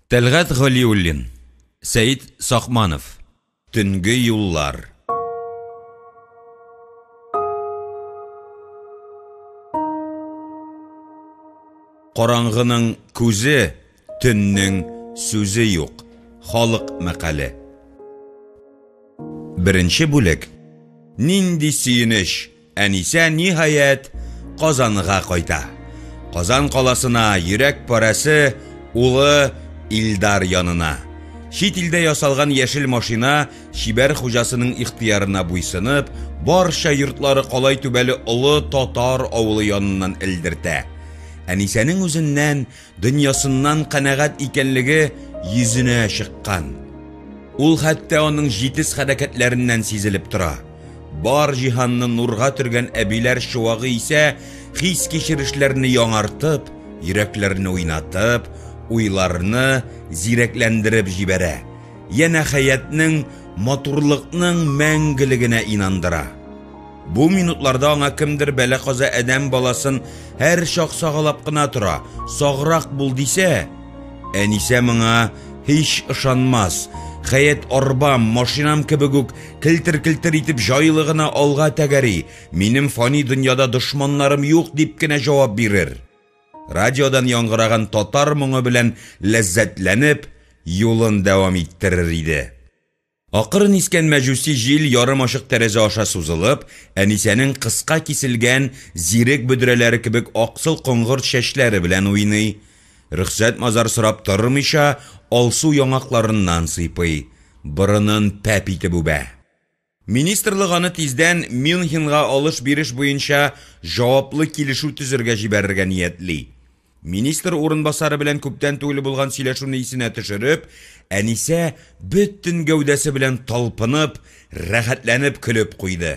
Тәлгать Галиуллин, Сәет Сакманов. Төнге юллар. Караңгының күзе, төннең сүзе юк. Халык мәкале. Беренче бүлек. Нинди сөенеч! Әнисә, ниһаять, Казанга кайта. Казан каласына, йөрәк парәсе, улы Илдар янына. Чит илдә ясалган яшел машина, чибәр хуҗасының ихтыярына буйсынып, барча йортлары калай түбәле олы татар авылы яныннан элдертә. Әнисәнең үзеннән, дөньясыннан канәгать икәнлеге йөзенә чыккан. Ул хәтта аның җитез хәрәкәтләреннән сизелеп тора. Бар җиһанны нурга төргән әбиләр чуагы исә хис-кичерешләрне яңартып, йөрәкләрне уйнатып, уйларны зирәкләндереп җибәрә. Янә хәятнең, матурлыкның мәңгелегенә инандыра. Бу минутларда аңа кемдер бәла-каза адәм баласын һәрчак сагалап кына тора, саграк бул дисә, Әнисә моңа һич ышанмас. Хәят арбам, машинам кебек үк келтер-келтер итеп җайлы гына алга тәгәри, минем фани дөньяда дошманнарым юк дип кенә җавап бирер. Радиодан яңгыраган татар моңы белән ләззәтләнеп, юлын дәвам иттерер иде. Акрын искән мәҗүси җил ярым ачык тәрәзә аша сузылып, Әнисәнең кыска киселгән зирек бөдрәләре кебек аксыл-коңгырт чәчләре белән уйный. Рөхсәт-мазар сорап тормыйча, алсу яңакларыннан сыйпый, борынын пәп итеп үбә. Министрлык аны тиздән Мюнхенга алыш-биреш буенча җаваплы килешү төзергә җибәрергә ниятли. Министр урынбасары белән күптән түгел булган сөйләшүне исенә төшереп, Әнисә бөтен гәүдәсе белән талпынып, рәхәтләнеп көлеп куйды.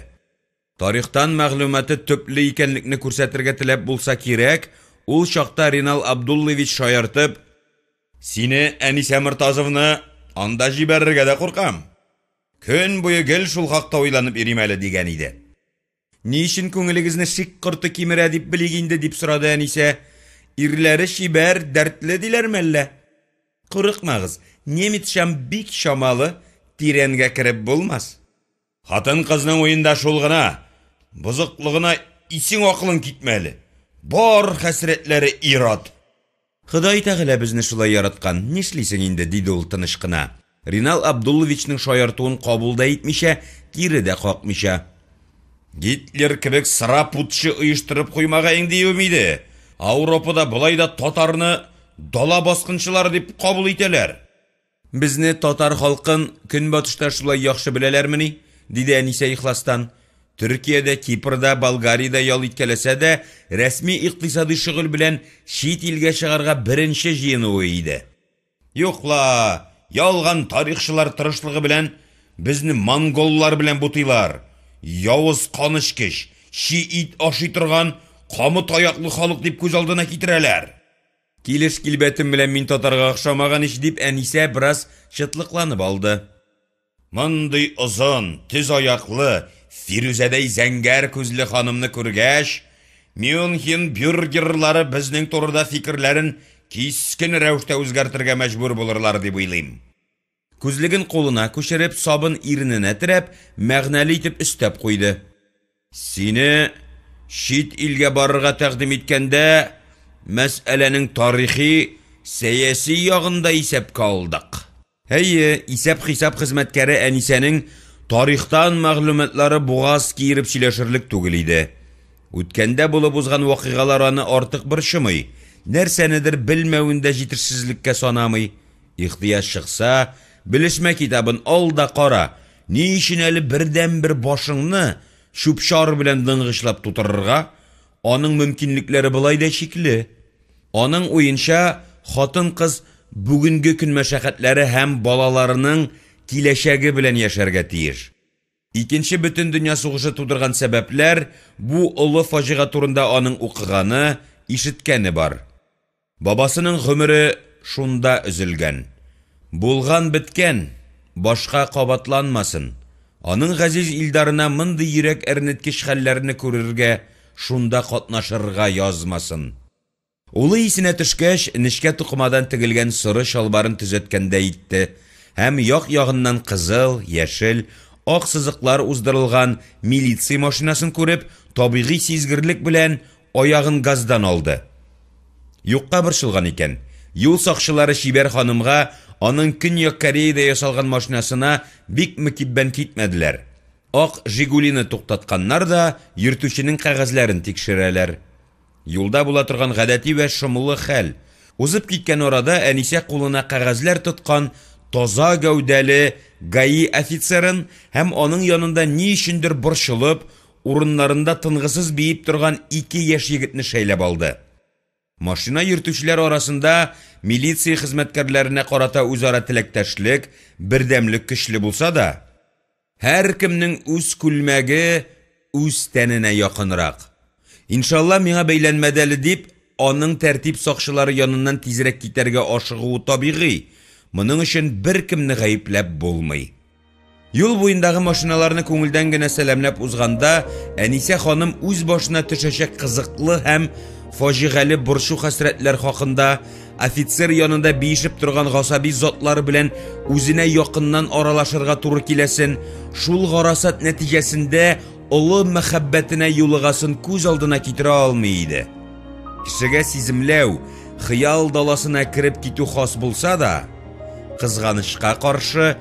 Тарихтан мәгълүматы төпле икәнлекне күрсәтергә теләп булса кирәк, ул чакта Ринал Абдуллович шаяртып, Сине, Әнисә Мортазовна, анда җибәрергә дә куркам. Көн буе гел шул хакта уйланып йөрим әле, дигән иде. Ни өчен күңелегезне шик корты кимерә дип белик инде, дип сорады Әнисә. Ирләре чибәр, дәртле диләрме әллә? Курыкмагыз, немецчам бик чамалы, тирәнгә кереп булмас. Хатын-кызның уенда шул гына, бозыклыгына исең-акылың китмәле. Бар хәсрәтләре ир-ат. Ходай Тәгалә безне шулай яраткан, нишлисең инде, диде ул тыныч кына, Ринал Абдулловичның шаяртуын кабул да итмичә, кире дә какмыйча. Гитлер кебек сыра путчы оештырып куймагаең диюем иде. Ауропада болай да татарны дала баскынчылары дип кабул итәләр. Безне, татар халкын, Көнбатышта шулай яхшы беләләрмени? диде Әнисә ихластан. Төркиядә, Кипрда, Болгариядә ял иткәләсә дә, рәсми икътисадый шөгыль белән чит илгә чыгарга беренче җыенуы иде. Юк ла, ялган тарихчылар тырышлыгы белән безне монголлар белән бутыйлар. Явыз канечкеч, чи ит ашый торган камыт аяклы халык дип күз алдына китерәләр. Килеш-килбәтем белән мин татарга охшамаган ич, дип Әнисә бераз чытлыкланып алды. Мондый озын, төз аяклы, фирүзәдәй зәңгәр күзле ханымны күргәч, Мюнхен бюргерлары безнең турыда фикерләрен кискен рәвештә үзгәртергә мәҗбүр булырлар дип уйлыйм. Күзлеген кулына күчереп, сабын ирененә терәп, мәгънәле итеп өстәп куйды. Сине чит илгә барырга тәкъдим иткәндә, мәсьәләнең тарихи, сәяси ягын да исәпкә алдык. Әйе, исәп-хисап хезмәткәре Әнисәнең тарихтан мәгълүматлары бугаз киереп сөйләшерлек түгел иде. Үткәндә булып узган вакыйгалар аны артык борчымый, нәрсәнедер белмәвен дә җитешсезлеккә санамый. Ихтыяҗ чыкса, белешмә китабын ал да кара, ни өчен әле бердәнбер башыңны чүп-чар белән дыңгычлап тутырырга, аның мөмкинлекләре болай да чикле. Аның уенча, хатын-кыз бүгенге көн мәшәкатьләре һәм балаларының киләчәге белән яшәргә тиеш. Икенче бөтендөнья сугышы тудырган сәбәпләр, бу олы фаҗига турында аның укыганы, ишеткәне бар. Бабасының гомере шунда өзелгән. Булган беткән, башка кабатланмасын. Аның газиз Илдарына мондый йөрәк әрнеткеч хәлләрне күрергә, шунда катнашырга язмасын. Улы исенә төшкәч, нечкә тукымадан тегелгән соры чалбарын төзәткәндәй итте һәм як-ягыннан кызыл, яшел, ак сызыклар уздырылган милиция машинасын күреп, табигый сизгерлек белән аягын газдан алды. Юкка борчылган икән, юл сакчылары чибәр ханымга, аның Көньяк Кореяда ясалган машинасына бик мөкиббән китмәделәр. Ак Жигулины туктатканнар да йөртүченең кәгазьләрен тикшерәләр. Юлда була торган гадәти вә шомлы хәл. Узып киткән арада Әнисә кулына кәгазьләр тоткан таза гәүдәле ГАИ офицерын һәм аның янында ни өчендер борчылып, урыннарында тынгысыз биеп торган ике яшь егетне шәйләп алды. Машина йөртүчеләр арасында милиция хезмәткәрләренә карата үзара теләктәшлек, бердәмлек көчле булса да, һәркемнең үз күлмәге үз тәненә якынрак. Иншалла, миңа бәйләнмәде әле дип, аның тәртип сакчылары яныннан тизрәк китәргә ашыгуы табигый, моның өчен беркемне гаепләп булмый. Юл буендагы машиналарны күңелдән генә сәламләп узганда, Әнисә ханым үз башына төшәчәк кызыклы һәм фаҗигале борчу-хәсрәтләр хакында, офицер янында биешеп торган гасаби затлар белән үзенә якыннан аралашырга туры киләсен, шул гарасат нәтиҗәсендә олы мәхәббәтенә юлыгасын күз алдына китерә алмый иде. Кешегә сиземләү, хыял даласына кереп китү хас булса да, кызганычка каршы,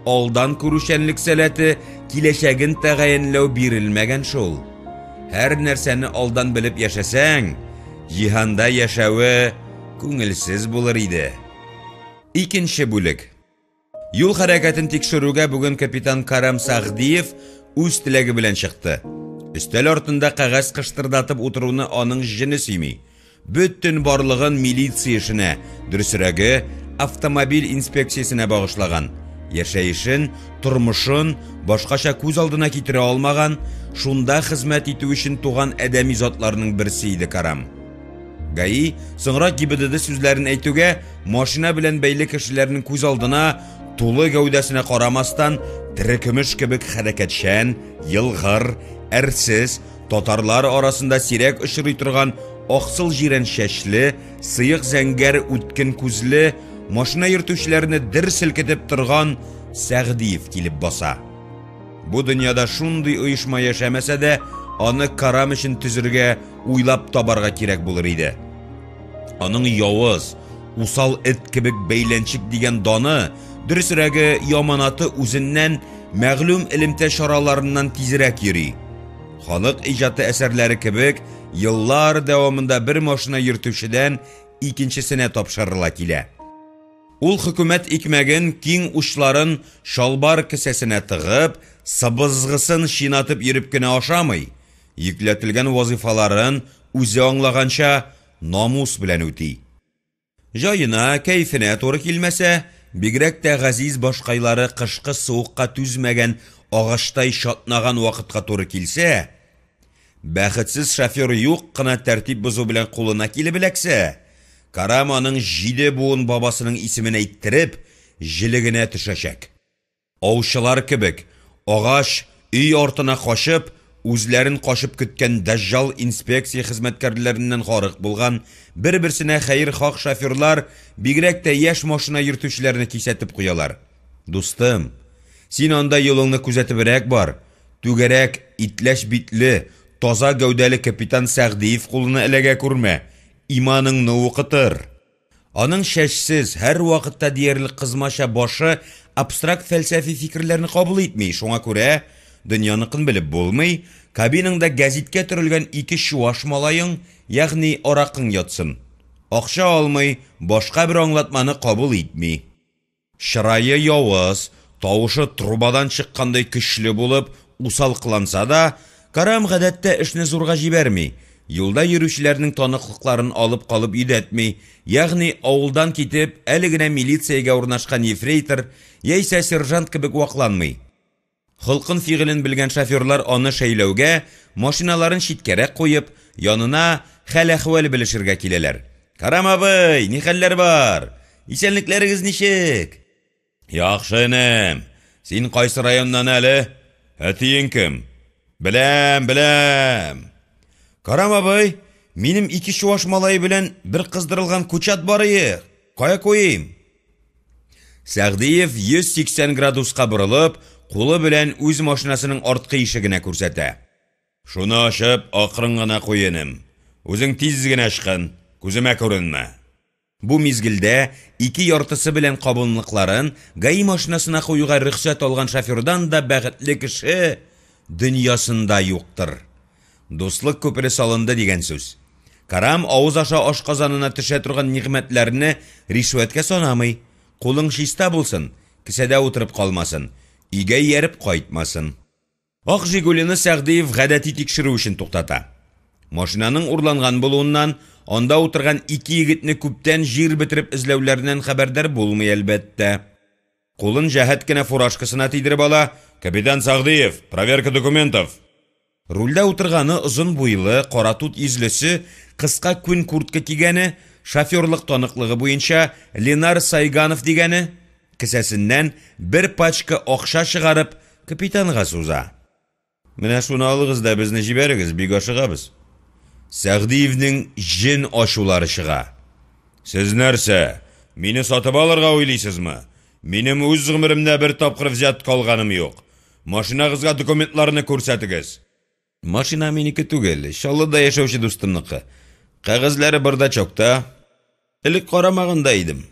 алдан күрүчәнлек сәләте, киләчәген тәгаенләү бирелмәгән шул. Һәр нәрсәне алдан белеп яшәсәң, җиһанда яшәве күңелсез булыр иде. Икенче бүлек. Юл хәрәкәтен тикшерүгә бүген капитан Карам Сәгъдиев үз теләге белән чыкты. Өстәл артында кәгазь кыштырдатып утыруны аның җене сөйми. Бөтен барлыгын милиция эшенә, дөресрәге, автомобиль инспекциясенә багышлаган. Яшәешен, тормышын башкача күз алдына китерә алмаган, шунда хезмәт итү өчен туган адәми затларның берсе иде Карам. ГАИ соңрак ГИБДД сүзләрен әйтүгә, машина белән бәйле кешеләрнең күз алдына, тулы гәүдәсенә карамастан, терекөмеш кебек хәрәкәтчән, елгыр, әрсез, татарлар арасында сирәк очрый торган аксыл җирән чәчле, сыек зәңгәр үткен күзле, машина йөртүчеләрне дер селкетеп торган Сәгъдиев килеп баса. Бу дөньяда шундый оешма яшәмәсә дә, аны Карам өчен төзергә, уйлап табарга кирәк булыр иде. Аның явыз, усал эт кебек бәйләнчек дигән даны, дөресрәге, яманаты үзеннән мәгълүм элемтә чараларыннан тизрәк йөри. Халык иҗаты әсәрләре кебек, еллар дәвамында бер машина йөртүчедән икенчесенә тапшырыла килә. Ул хөкүмәт икмәген киң учларын чалбар кесәсенә тыгып, сыбызгысын чинатып йөреп кенә ашамый, йөкләтелгән вазыйфаларын, үзе аңлаганча, намус белән үти. Җаена, кәефенә туры килмәсә, бигрәк тә газиз башкайлары кышкы суыкка түзмәгән агачтай чатнаган вакытка туры килсә, Бәхетсез шофер юк кына тәртип бозу белән кулына килеп эләксә, Карам аның җиде буын бабасының исемен әйттереп, җелегенә төшәчәк. Аучылар кебек, агач өй артына качып, үзләрен качып көткән дәҗҗал инспекция хезмәткәрләреннән гарык булган, бер-берсенә хәер-хак шоферлар, бигрәк тә яшь машина йөртүчеләрне кисәтеп куялар. Дустым, син анда юлыңны күзәтебрәк бар, Түгәрәк, итләч битле, таза гәүдәле капитан Сәгъдиев кулына эләгә күрмә, иманыңны укытыр. Аның чәчсез, һәрвакытта диярлек кызмача башы абстракт фәлсәфи фикерләрне кабул итми, шуңа күрә, дөньяныкын белеп булмый, кабинаңда гәзиткә төрелгән ике чуаш малаең, ягъни аракың ятсын. Акча алмый, башка бер аңлатманы кабул итми. Чырае явыз, тавышы трубадан чыккандай көчле булып, усал кыланса да, Карам гадәттә эшне зурга җибәрми, юлда йөрүчеләрнең таныклыкларын алып калып йөдәтми, ягъни авылдан китеп, әле генә милициягә урнашкан ефрейтор яисә сержант кебек вакланмый. Холкын-фигылен белгән шоферлар аны шәйләүгә, машиналарын читкәрәк куеп, янына хәл-әхвәл белешергә киләләр. Карам абый, ни хәлләр бар? Исәнлекләрегез ничек? Яхшы, энем. Син кайсы районнан әле? Әтиең кем? Беләм, беләм. Карам абый, Минем ике чуаш малае белән бер кыздырылган кучат барые, кая куйыйм? Сәгъдиев 180 градуска борылып, кулы белән үз машинасының арткы ишегенә күрсәтә. Шуны ачып, акрын гына куй, энем. Үзең тиз генә ычкын, күземә күренмә. Бу мизгелдә ике яртысы белән кабымлыкларын ГАИ машинасына куюга рөхсәт алган шофердан да бәхетле кеше дөньясында юктыр. Дуслык күпере салынды дигән сүз. Карам авыз аша ашказанына төшә торган нигъмәтләрне ришвәткә санамый. Кулың чиста булсын, кесәдә утырып калмасын, өйгә ияреп кайтмасын. Ак «Жигули»ны Сәгъдиев гадәти тикшерү өчен туктата. Машинаның урланган булуыннан, анда утырган ике егетне күптән җир бетереп эзләүләреннән хәбәрдар булмый, әлбәттә. Кулын җәһәт кенә фуражкасына тидереп ала, «Капитан Сәгъдиев, проверка документов!» Рульдә утырганы озын буйлы, каратут йөзлесе, кыска күн куртка кигәне, шоферлык таныклыгы буенча Ленар Сайганов дигәне, кесәсеннән бер пачка акча чыгарып, капитанга суза. Менә шуны алыгыз да безне җибәрегез, бик ашыгабыз. Сәгъдиевнең җен ачулары чыга. Сез нәрсә, мине сатып алырга уйлыйсызмы? Минем үз гомеремдә бер тапкыр взятка алганым юк. Машинагызга документларны күрсәтегез. Машина минеке түгел, Чаллыда яшәүче дустымныкы. Кәгазьләре бардачокта. Элек карамаган да идем.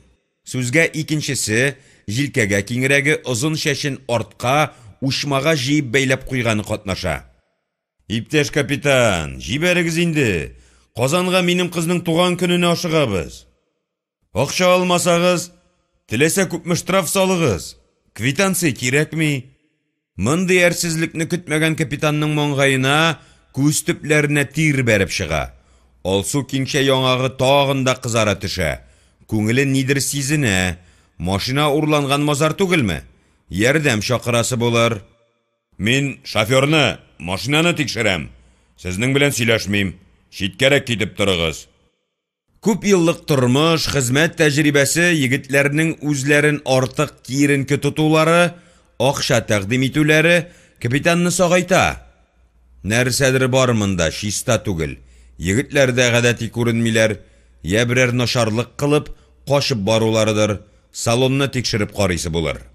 Сүзгә икенчесе, җилкәгә киңрәге, озын чәчен артка, учмага җыеп бәйләп куйганы катнаша. Иптәш капитан, җибәрегез инде. Казанга минем кызның туган көненә ашыгабыз. Акча алмасагыз, теләсә күпме штраф салыгыз, квитанция кирәкми. Мондый әрсезлекне көтмәгән капитанның маңгаена, күз төпләренә тир бәреп чыга. Алсу киңчә яңагы тагын да кызара төшә. Күңеле нидер сизенә, машина урланган-мазар түгелме? Ярдәм чакырасы булыр. Мин шоферны, машинаны тикшерәм. Сезнең белән сөйләшмим. Читкәрәк китеп торыгыз. Күпьеллык тормыш, хезмәт тәҗрибәсе егетләрнең үзләрен артык киеренке тотулары, акча тәкъдим итүләре капитанны сагайта. Нәрсәдер бар монда, чиста түгел. Егетләр дә гадәти күренмиләр. Йә берәр начарлык кылып, качып баруларыдыр. Салонны тикшереп карыйсы булыр.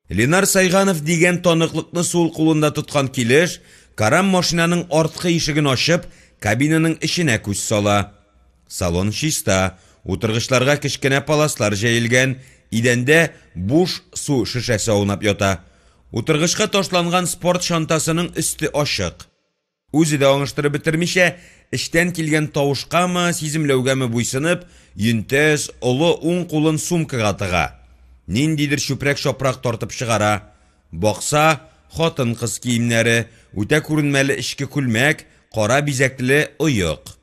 Ленар Сайганов дигән таныклыкны сул кулында тоткан килеш, Карам машинаның арткы ишеген ачып, кабинаның эченә күз сала. Салон чиста, утыргычларга кечкенә паласлар җәелгән, идәндә буш су шешәсе аунап ята. Утыргычка ташланган спорт чантасының өсте ачык. Үзе дә аңыштырып бетермичә, эчтән килгән тавышкамы, сиземләүгәме буйсынып, йөнтәс, олы уң кулын сумкага тыга. Ниндидер чүпрәк-чапрак тартып чыгара. Бакса, хатын-кыз киемнәре, үтә күренмәле эчке күлмәк, кара бизәкле оек.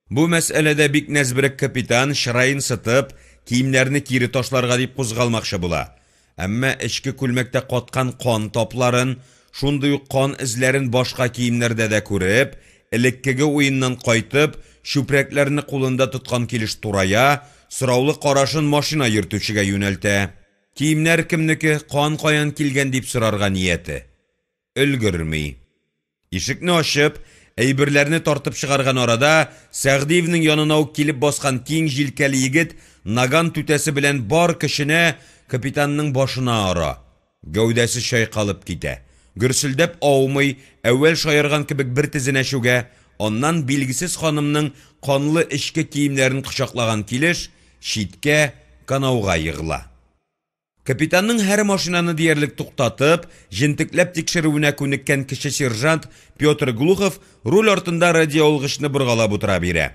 Бу мәсьәләдә бик нәзберек капитан, чыраен сытып, киемнәрне кире ташларга дип кузгалмакчы була. Әмма эчке күлмәктә каткан кан тапларын, шундый ук кан эзләрен башка киемнәрдә дә күреп, элеккеге уеннан кайтып, чүпрәкләрне кулында тоткан килеш турая, сораулы карашын машина йөртүчегә юнәлтә. Киемнәр кемнеке, кан каян килгән дип сорарга нияте. Өлгерми. Ишекне ачып, әйберләрне тартып чыгарган арада, Сәгъдиевнең янына ук килеп баскан киң җилкәле егет наган түтәсе белән бар көченә капитанның башына ора. Гәүдәсе чайкалып китә. Гөрселдәп аумый, әүвәл шаярган кебек бер тезенә чүгә, аннан билгесез ханымның канлы эчке киемнәрен кочаклаган килеш, читкә, канауга егыла. Капитанның һәр машинаны диярлек туктатып, җентекләп тикшерүенә күнеккән кече сержант Петр Глухов руль артында радиоалгычны боргалап утыра бирә.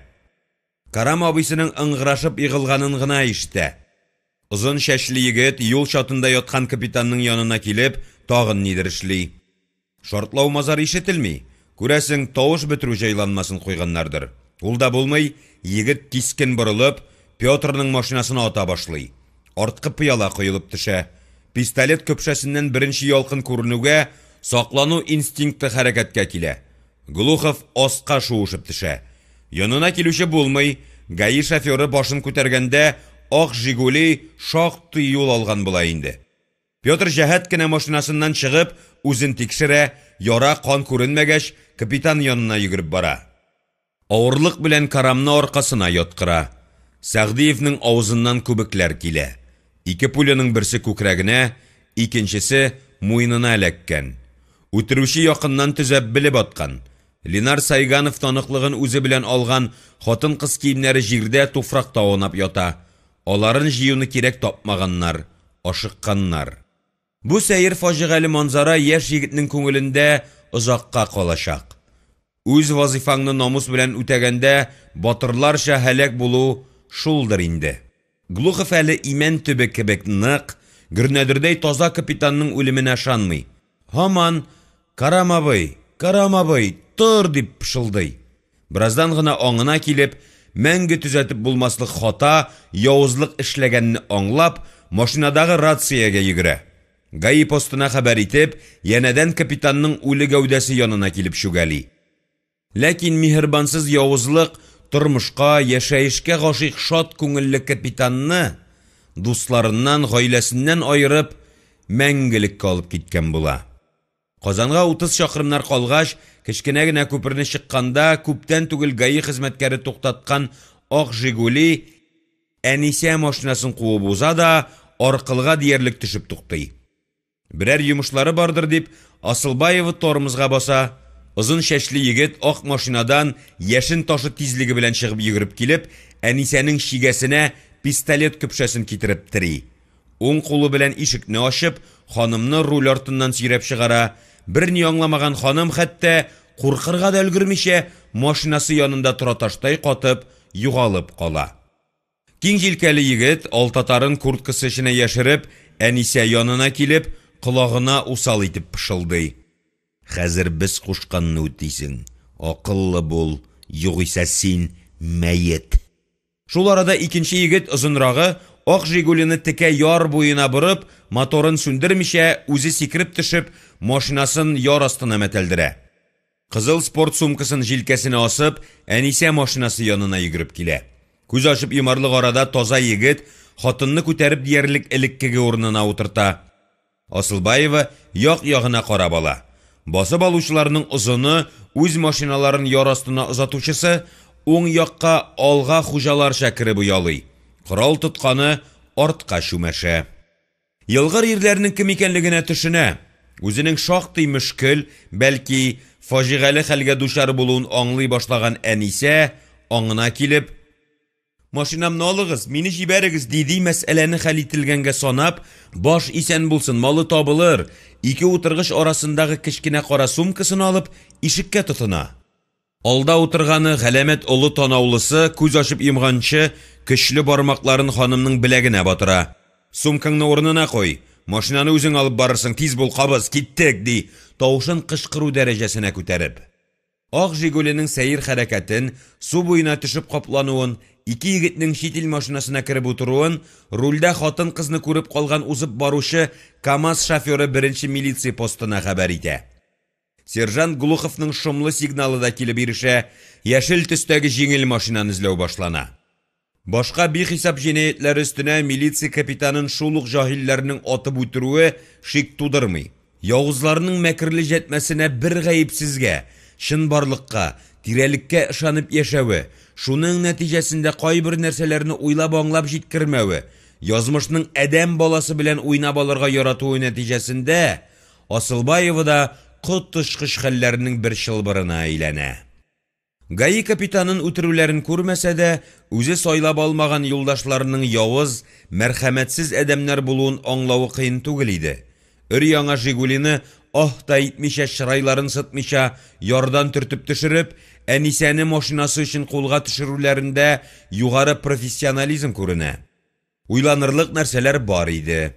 Карам абыйсының ыңгырашып егылганын гына ишетә. Озын чәчле егет юл чатында яткан капитанның янына килеп, тагын нидер эшли. Шартлау-мазар ишетелми, күрәсең, тавыш бетерү җайланмасын куйганнардыр. Ул да булмый, егет кискен борылып, Петрның машинасына ата башлый. Арткы пыяла коелып төшә. Пистолет көпшәсеннән беренче ялкын күренүгә, саклану инстинкты хәрәкәткә килә. Глухов аска шуышып төшә. Янына килүче булмый, ГАИ шоферы башын күтәргәндә, ак «Жигули» шактый юл алган була инде. Петр җәһәт кенә машинасыннан чыгып, үзен тикшерә, яра, кан күренмәгәч, капитан янына йөгереп бара. Авырлык белән Карамны аркасына яткыра. Сәгъдиевнең авызыннан күбекләр килә. Ике пуляның берсе күкрәгенә, икенчесе муенына эләккән. Үтерүче якыннан төзәп белеп аткан. Ленар Сайганов таныклыгын үзе белән алган хатын-кыз киемнәре җирдә туфракта аунап ята. Аларын җыюны кирәк тапмаганнар, ашыкканнар. Бу сәер фаҗигале манзара яшь егетнең күңелендә озакка калачак. Үз вазыйфаңны намус белән үтәгәндә батырларча һәлак булу шулдыр инде. Глухов әле имән төбе кебек нык, гөрнәдердәй таза капитанның үлеменә ышанмый. Һаман «Карам абый, Карам абый, тор!» дип пышылдый. Бераздан гына аңына килеп, мәңге төзәтеп булмаслык хата, явызлык эшләгәнне аңлап, машинадагы рациягә йөгерә. ГАИ постына хәбәр итеп, янәдән капитанның үле гәүдәсе янына килеп чүгәли. Ләкин миһербансыз явызлык тормышка, яшәешкә гашыйк шат күңелле капитанны, дусларыннан, гаиләсеннән аерып, мәңгелеккә алып киткән була. Казанга 30 чакрымнар калгач, кечкенә генә күперне чыкканда, күптән түгел ГАИ хезмәткәре туктаткан ак «Жигули» Әнисә машинасын куып уза да, аркылыга диярлек төшеп туктый. Берәр йомышлары бардыр дип, Асылбаева тормозга баса. Озын чәчле егет ак машинадан яшен ташы тизлеге белән чыгып йөгереп килеп, Әнисәнең чигәсенә пистолет көпшәсен китереп тери. Уң кулы белән ишекне ачып, ханымны руль артыннан сөйрәп чыгара. Берни аңламаган ханым хәтта, куркырга да өлгермичә, машинасы янында тораташтай катып, югалып кала. Киң җилкәле егет, алтатарын курткасы эченә яшереп, Әнисә янына килеп, колагына усал итеп пышылдый. Хәзер без кушканны үтисең, акыллы бул, югыйсә син, мәет. Шул арада икенче егет, озынрагы, ак «Жигули»ны текә яр буена борып, моторын сүндермичә, үзе сикереп төшеп, машинасын яр астына мәтәлдерә. Кызыл спорт сумкасын җилкәсенә асып, Әнисә машинасы янына йөгереп килә. Күз ачып йомарлык арада таза егет хатынны күтәреп диярлек элеккеге урынына утырта. Асылбаева як-ягына карап ала. Басып алучыларның озыны, үз машиналарын яр астына озатучысы, уң якка алга хуҗаларча кереп оялый. Корал тотканы артка чүмәшә. Елгыр ирләрнең кем икәнлегенә төшенә. Үзенең шактый мөшкел, бәлки, фаҗигале хәлгә дучар булуын аңлый башлаган Әнисә, аңына килеп, Машинамны алыгыз, мине җибәрегез, ди-ди мәсьәләне хәл ителгәнгә санап, баш исән булсын, малы табылыр, ике утыргыч арасындагы кечкенә кара сумкасын алып, ишеккә тотына. Алда утырганы, галәмәт олы танаулысы, күз ачып йомганчы, көчле бармакларын ханымның беләгенә батыра. Сумкаңны урынына куй, машинаны үзең алып барырсың, тиз бул, кабыз, киттек, ди, тавышын кычкыру дәрәҗәсенә күтәреп. Ак «Жигули»ның сәер хәрәкәтен, су буена төшеп каплануын, ике егетнең чит ил машинасына кереп утыруын рульдә хатын-кызны күреп калган узып баручы КАМАЗ шоферы беренче милиция постына хәбәр итә. Сержант Глуховның шомлы сигналы да килеп ирешә, яшел төстәге җиңел машинаны эзләү башлана. Башка бихисап җинаятьләр өстенә милиция капитанын шул ук җаһилләрнең атып үтерүе шик тудырмый. Явызларның мәкерле җәтмәсенә бер гаепсезгә, чынбарлыкка, тирәлеккә ышанып яшәве, шуның нәтиҗәсендә кайбер нәрсәләрне уйлап-аңлап җиткермәве, язмышның адәм баласы белән уйнап алырга яратуы нәтиҗәсендә Асылбаева да коточкыч хәлләрнең бер чылбырына әйләнә. ГАИ капитанын үтерүләрен күрмәсә дә, үзе сайлап алмаган юлдашларының явыз, мәрхәмәтсез адәмнәр булуын аңлавы кыен түгел иде. Өр-яңа «Жигули»ны аһ та итмичә, чырайларын сытмыйча ярдан төртеп төшереп, Әнисәне машинасы өчен кулга төшерүләрендә югары профессионализм күренә. Уйланырлык нәрсәләр бар иде.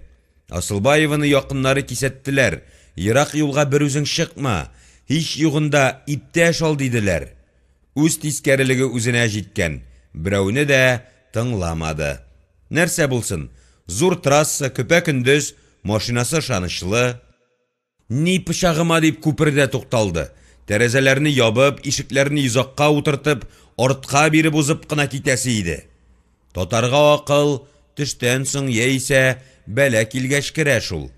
Асылбаеваны якыннары кисәттеләр, ерак юлга берүзең чыкма, һич югында иптәш ал, диделәр. Үз тискәрелеге үзенә җиткән, берәүне дә тыңламады. Нәрсә булсын, зур трасса, көпә-көндез, машинасы ышанычлы. Ни пычагыма дип күпердә тукталды. Тәрәзәләрне ябып, ишекләрне йозакка утыртып, артка биреп узып кына китәсе иде. Татарга акыл төштән соң яисә бәла килгәч керә шул.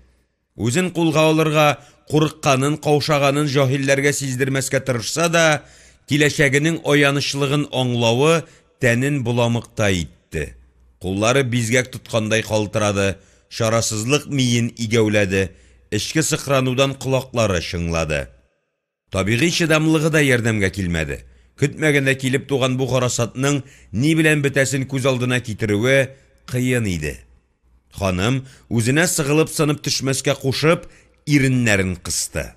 Үзен кулга алырга, курыкканын, каушаганын җаһилләргә сиздермәскә тырышса да, киләчәгенең аянычлыгын аңлавы тәнен боламыктай итте. Куллары бизгәк тоткандай калтырады, чарасызлык миен игәүләде, эчке сыкранудан колаклары чыңлады. Табигый чыдамлыгы да ярдәмгә килмәде, көтмәгәндә килеп туган бу гарасатның ни белән бетәсен күз алдына китерүе кыен иде. Ханым, үзенә сыгылып-сынып төшмәскә кушып, иреннәрен кысты.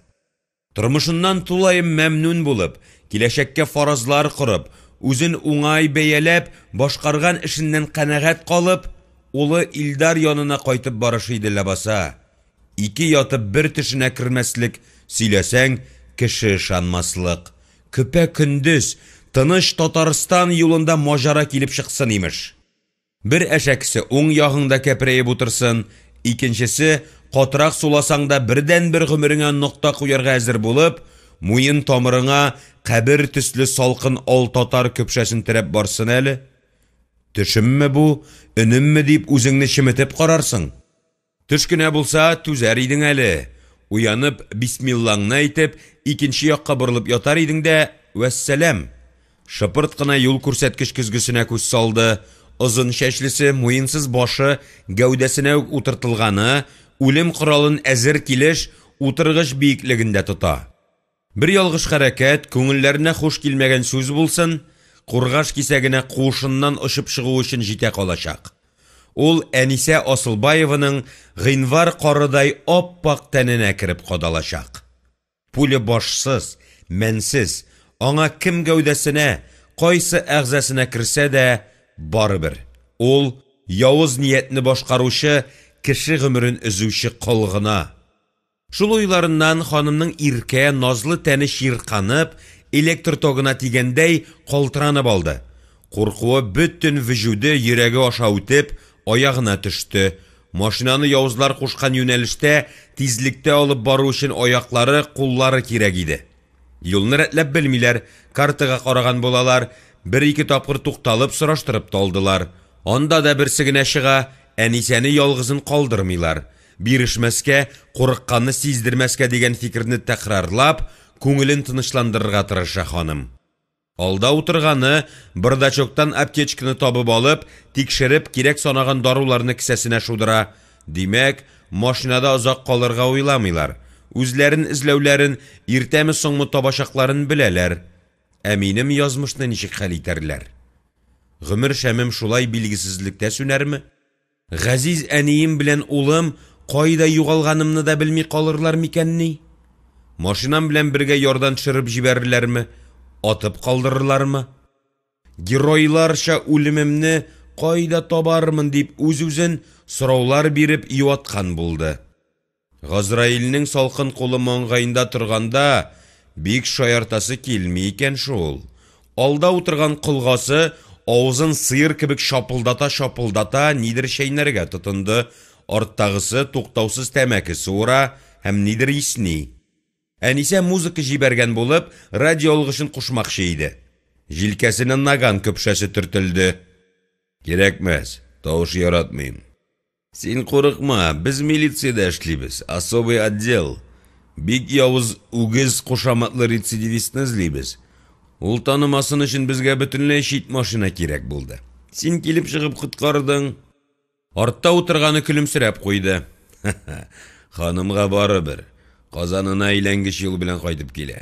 Тормышыннан тулаем мәмнүн булып, киләчәккә фаразлар корып, үзен уңай бәяләп, башкарган эшеннән канәгать калып, улы Илдар янына кайтып барышы иде ләбаса. Ике ятып бер төшенә кермәслек, сөйләсәң, кеше ышанмаслык. Көпә-көндез, тыныч Татарстан юлында маҗара килеп чыксын, имеш. Бер әшәкесе уң ягыңда кәперәеп утырсын, икенчесе, катырак суласаң да бердәнбер гомереңә нокта куярга әзер булып, муен тамырыңа кабер төсле салкын алтатар көпшәсен терәп барсын әле. Төшемме бу, өнемме дип үзеңне чеметеп карарсың. Төш кенә булса, түзәр идең әле. Уянып, бисмиллаңны әйтеп, икенче якка борылып ятар идең дә, вәссәлам! Шыпырт кына юл күрсәткеч көзгесенә күз салды. Озын чәчлесе, муенсыз башы гәүдәсенә үк утыртылганы, үлем коралын әзер килеш, утыргыч биеклегендә тота. Бер ялгыш хәрәкәт, күңелләренә хуш килмәгән сүз булсын, кургаш кисәгенә куышыннан очып чыгу өчен җитә калачак. Ул Әнисә Асылбаеваның гыйнвар карыдай ап-ак тәненә кереп кадалачак. Пуля башсыз, мәнсез, аңа кем гәүдәсенә, кайсы әгъзасына керсә дә, барыбер. Ул, явыз ниятне башкаручы, кеше гомерен өзүче кол гына. Шул уйларыннан ханымның иркә, назлы тәне чирканып, электр тогына тигәндәй калтыранып алды. Куркуы бөтен вөҗүде, йөрәге аша үтеп, аягына төште. Машинаны явызлар кушкан юнәлештә, тизлектә алып бару өчен аяклары, куллары кирәк иде. Юлны рәтләп белмиләр, картага караган булалар, бер-ике тапкыр тукталып, сораштырып та алдылар. Анда да берсе генә чыга, Әнисәне ялгызын калдырмыйлар. Бирешмәскә, курыкканны сиздермәскә дигән фикерне тәкрарлап, күңелен тынычландырырга тырыша ханым. Алда утырганы, бардачоктан аптечканы табып алып, тикшереп, кирәк санаган даруларны кесәсенә шудыра. Димәк, машинада озак калырга уйламыйлар. Үзләрен эзләүләрен, иртәме-соңмы табачакларын беләләр. Ә минем язмышны ничек хәл итәрләр? Гомер шәмем шулай билгесезлектә сүнәрме? Газиз әнием белән улым кайда югалганымны да белми калырлар микәнни? Машинам белән бергә ярдан төшереп җибәрерләрме, атып калдырырлармы? Геройларча үлемемне кайда табармын дип үз-үзен сораулар биреп юаткан булды. Газраилнең салкын кулы маңгаенда торганда бик шаяртасы килми икән шул. Алда утырган колгасы авызын сыер кебек чапылдата-чапылдата нидер чәйнәргә тотынды, арттагысы туктаусыз тәмәке суыра һәм нидер исни. Әнисә музыка җибәргән булып, радиоалгычын кушмакчы иде. Җилкәсенә наган көпшәсе төртелде. Кирәкмәс, тавыш яратмыйм. Син курыкма, без милициядә эшлибез, особый отдел. Бик явыз Үгез кушаматлы рецидивистны эзлибез. Ул танымасын өчен безгә бөтенләй чит машина кирәк булды. Син килеп чыгып коткардың. Артта утырганы көлемсерәп куйды. Ханымга барыбер, Казанына әйләнгеч юл белән кайтып килә.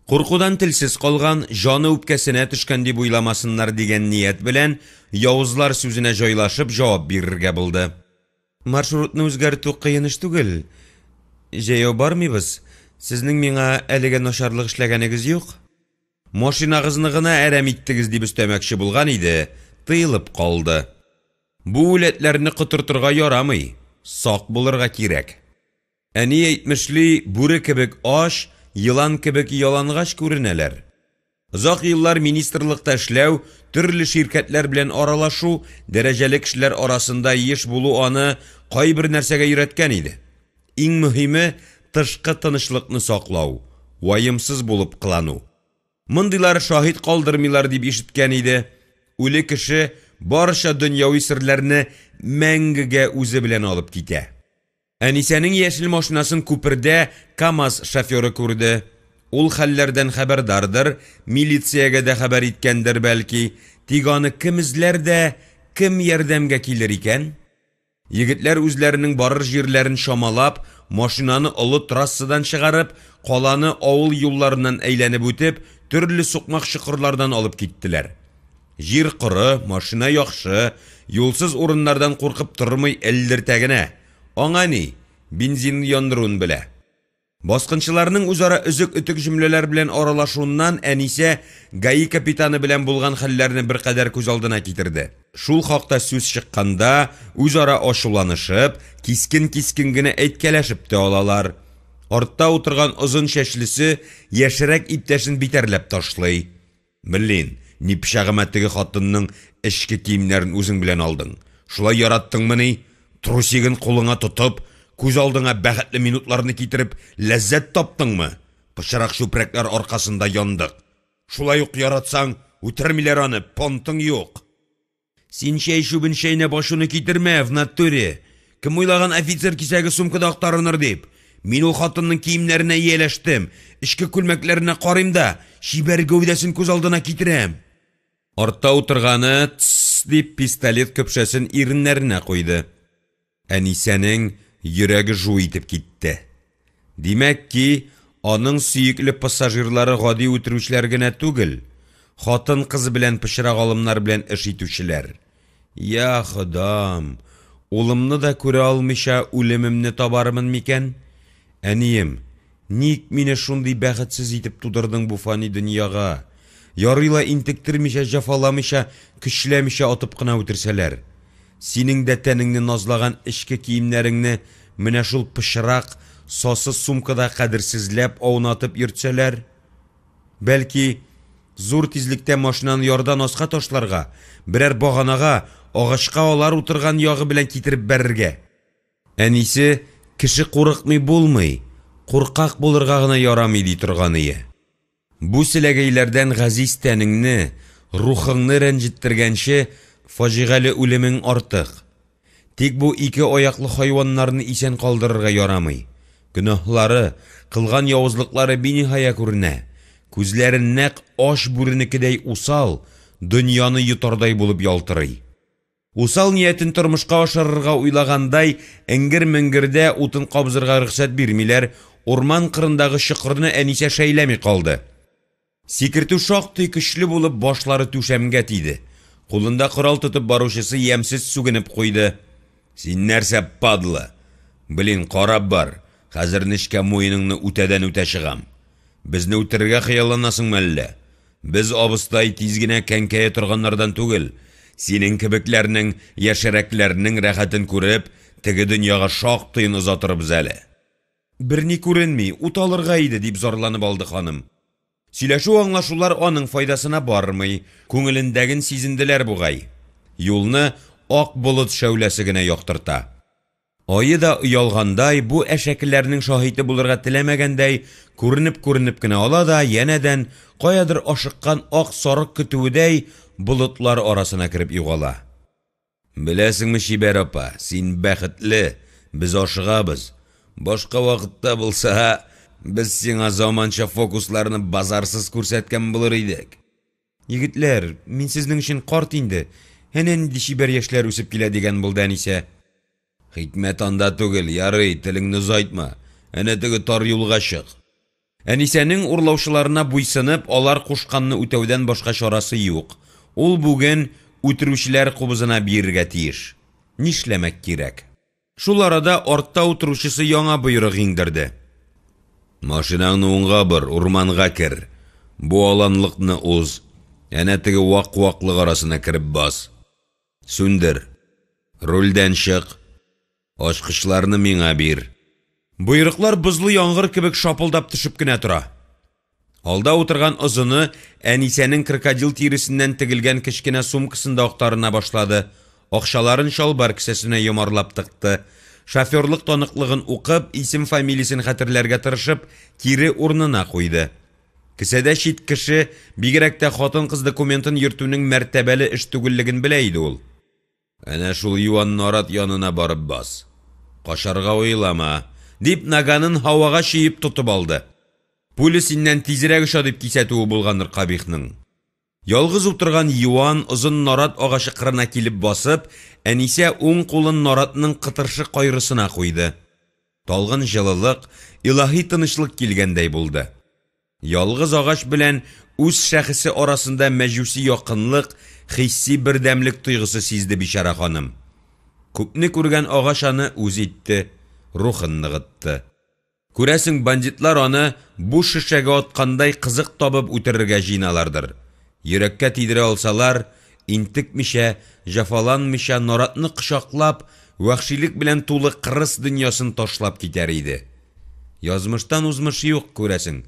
Куркудан телсез калган, җаны үпкәсенә төшкән дип уйламасыннар дигән ният белән, явызлар сүзенә җайлашып җавап бирергә булды. Маршрутны үзгәртү кыен эш түгел. Җәяү бармыйбыз. Сезнең миңа әлегә начарлык эшләгәнегез юк. Машинагызны гына әрәм иттегез дип өстәмәкче булган иде, тыелып калды. Бу үләтләрне котыртырга ярамый, сак булырга кирәк. Әни әйтмешли, бүре кебек ач, елан кебек ялангач күренәләр. Озак еллар министрлыкта эшләү, төрле ширкәтләр белән аралашу, дәрәҗәле кешеләр арасында еш булу аны кайбер нәрсәгә өйрәткән иде. Иң мөһиме, тышкы тынычлыкны саклау, ваемсыз булып кылану. Мондыйлар шаһит калдырмыйлар дип ишеткән иде. Үле кеше барча дөньяви серләрне мәңгегә үзе белән алып китә. Әнисәнең яшел машинасын күпердә КАМАЗ шоферы күрде. Ул хәлләрдән хәбәрдардыр, милициягә дә хәбәр иткәндер бәлки, тик аны кем эзләр дә, кем ярдәмгә килер икән? Егетләр үзләренең барыр җирләрен чамалап, машинаны олы трассадан чыгарып, каланы авыл юлларыннан әйләнеп үтеп, төрле сукмак-чокырлардан алып киттеләр. Җир коры, машина яхшы, юлсыз урыннардан куркып тормый, элдертә генә. Аңа ни, бензин яндыруын белә. Баскынчыларның үзара өзек-өтек җөмләләр белән аралашуыннан Әнисә ГАИ капитаны белән булган хәлләрне беркадәр күз алдына китерде. Шул хакта сүз чыкканда, үзара ачуланышып, кискен-кискен генә әйткәләшеп тә алалар. Артта утырган озын чәчлесе яшьрәк иптәшен битәрләп ташлый. Блин, ни пычагыма теге хатынның эчке киемнәрен үзең белән алдың? Шулай яраттыңмыни? Трусигын кулыңа тотып, күз алдыңа бәхетле минутларны китереп, ләззәт таптыңмы? Пычрак чүпрәкләр аркасында яндык. Шулай ук яратсаң, үтермиләр аны, понтың юк. Син чәй чүбен чәйнәп ачуны китермә, в натуре! Кем уйлаган офицер кисәге сумкада актарыныр дип? Мин ул хатынның киемнәренә ияләштем, эчке күлмәкләренә карыйм да, чибәр гәүдәсен күз алдына китерәм. Артта утырганы, тсс дип, пистолет көпшәсен иреннәренә куйды. Әнисәнең йөрәге жу итеп китте. Димәк ки, аның сөекле пассажирлары гади үтерүчеләр генә түгел, хатын-кыз белән пычрак алымнар белән эш итүчеләр. Я Ходам, улымны да күрә алмыйча үлемемне табармын микән? Әнием, ник мине шундый бәхетсез итеп тудырдың бу фани дөньяга? Ярый ла интектермичә, җәфаламыйча, көчләмичә атып кына үтерсәләр. Синең дә тәнеңне назлаган эчке киемнәреңне менә шул пычрак, сасы сумкада кадерсезләп, аунатып йөртсәләр? Бәлки, зур тизлектә машинаны ярдан аска ташларга, берәр баганага, агачка алар утырган ягы белән китереп бәрергә? Әнисе, кеше курыкмый булмый, куркак булырга гына ярамый, ди торганые. Бу селәгәйләрдән газиз тәнеңне, рухыңны рәнҗеттергәнче, фаҗигале үлемең артык. Тик бу ике аяклы хайваннарны исән калдырырга ярамый. Гөнаһлары, кылган явызлыклары биниһая күренә. Күзләре нәкъ ач бүренекедәй усал, дөньяны йотардай булып ялтырый. Усал ниятен тормышка ашырырга уйлагандай, эңгер-меңгердә утын кабызырга рөхсәт бирмиләр, урман кырындагы чокырны Әнисә шәйләми калды. Сикертү шактый көчле булып, башлары түшәмгә тиде. Кулында корал тотып баручысы ямьсез сүгенеп куйды. Син нәрсә, падла? Блин, карап бар, хәзер нечкә муеныңны үтәдән-үтә чыгам. Безне үтерергә хыялланасыңмы әллә? Без, абыстай, тиз генә кәнкәя торганнардан түгел. Синең кебекләрнең, яшьрәкләрнең рәхәтен күреп, теге дөньяга шактыен озатырбыз әле. Берни күренми, ут алырга иде, дип зарланып алды ханым. Сөйләшү-аңлашулар аның файдасына бармый, күңелендәген сизенделәр бугай. Юлны ак болыт шәүләсе генә яктырта. Ае да оялгандай, бу әшәкеләрнең шаһиты булырга теләмәгәндәй, күренеп-күренеп кенә ала да, янәдән, каядыр ашыккан ак сарык көтүедәй, болытлар арасына кереп югала. Беләсеңме, чибәр апа, син бәхетле, без ашыгабыз. Башка вакытта булса, без сиңа заманча фокусларны базарсыз күрсәткән булыр идек. Егетләр, мин сезнең өчен карт инде, әнә нинди чибәр яшьләр үсеп килә, дигән булды Әнисә. Хикмәт анда түгел, ярый, телеңне озайтма, әнә теге тар юлга чык. Әнисәнең урлаучыларына буйсынып, алар кушканны үтәүдән башка чарасы юк. Ул бүген үтерүчеләр кубызына биергә тиеш. Нишләмәк кирәк? Шул арада артта утыручысы яңа боерык иңдерде. Машинаңны уңга бор, урманга кер. Бу аланлыкны уз. Әнә теге вак куаклык арасына кереп бас. Сүндер. Рульдән чык. Ачкычларны миңа бир. Боерыклар бозлы яңгыр кебек шапылдап төшеп кенә тора. Алда утырган озыны Әнисәнең крокодил тиресеннән тегелгән кечкенә сумкасын да актарына башлады, акчаларын чалбар кесәсенә йомарлап тыкты. Шоферлык таныклыгын укып, исем-фамилиясен хәтерләргә тырышып, кире урынына куйды. Кесәдә чит кеше, бигрәк тә хатын-кыз документын йөртүнең мәртәбәле эш түгеллеген белә иде ул. Әнә шул юан нарат янына барып бас. Качарга уйлама, дип наганын һавага чөеп тотып алды. Пуля синнән тизрәк оча дип кисәтүе булгандыр кабихның. Ялгыз утырган юан, озын нарат агачы кырына килеп басып, Әнисә уң кулын наратның кытыршы кайрысына куйды. Талгын җылылык, илаһи тынычлык килгәндәй булды. Ялгыз агач белән үз шәхесе арасында мәҗүси якынлык, хисси бердәмлек тойгысы сизде бичара ханым. Күпне күргән агач аны үз итте, рухын ныгытты. Күрәсең, бандитлар аны буш шешәгә аткандай кызык табып үтерергә җыеналардыр. Йөрәккә тидерә алсалар, интекмичә, җәфаланмыйча, наратны кочаклап, вәхшилек белән тулы кырыс дөньясын ташлап китәр иде. Язмыштан узмыш юк, күрәсең,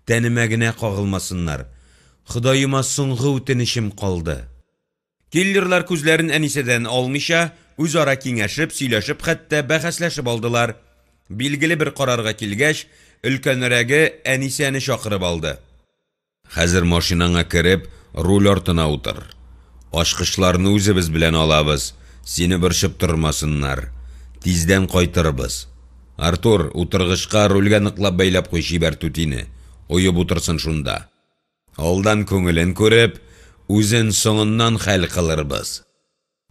тәнемә генә кагылмасыннар. Ходаема соңгы үтенечем калды. Киллерлар күзләрен Әнисәдән алмыйча, үзара киңәшеп, сөйләшеп, хәтта бәхәсләшеп алдылар. Билгеле бер карарга килгәч, өлкәнрәге Әнисәне чакырып алды. Хәзер машинаңа кереп, руль артына утыр. Ачкычларны үзебез белән алабыз, сине борчып тормасыннар. Тиздән кайтырбыз. Артур, утыргычка, рульгә ныклап бәйләп куй чибәр түтине, оеп утырсын шунда. Алдан күңелен күреп, үзен соңыннан хәл кылырбыз.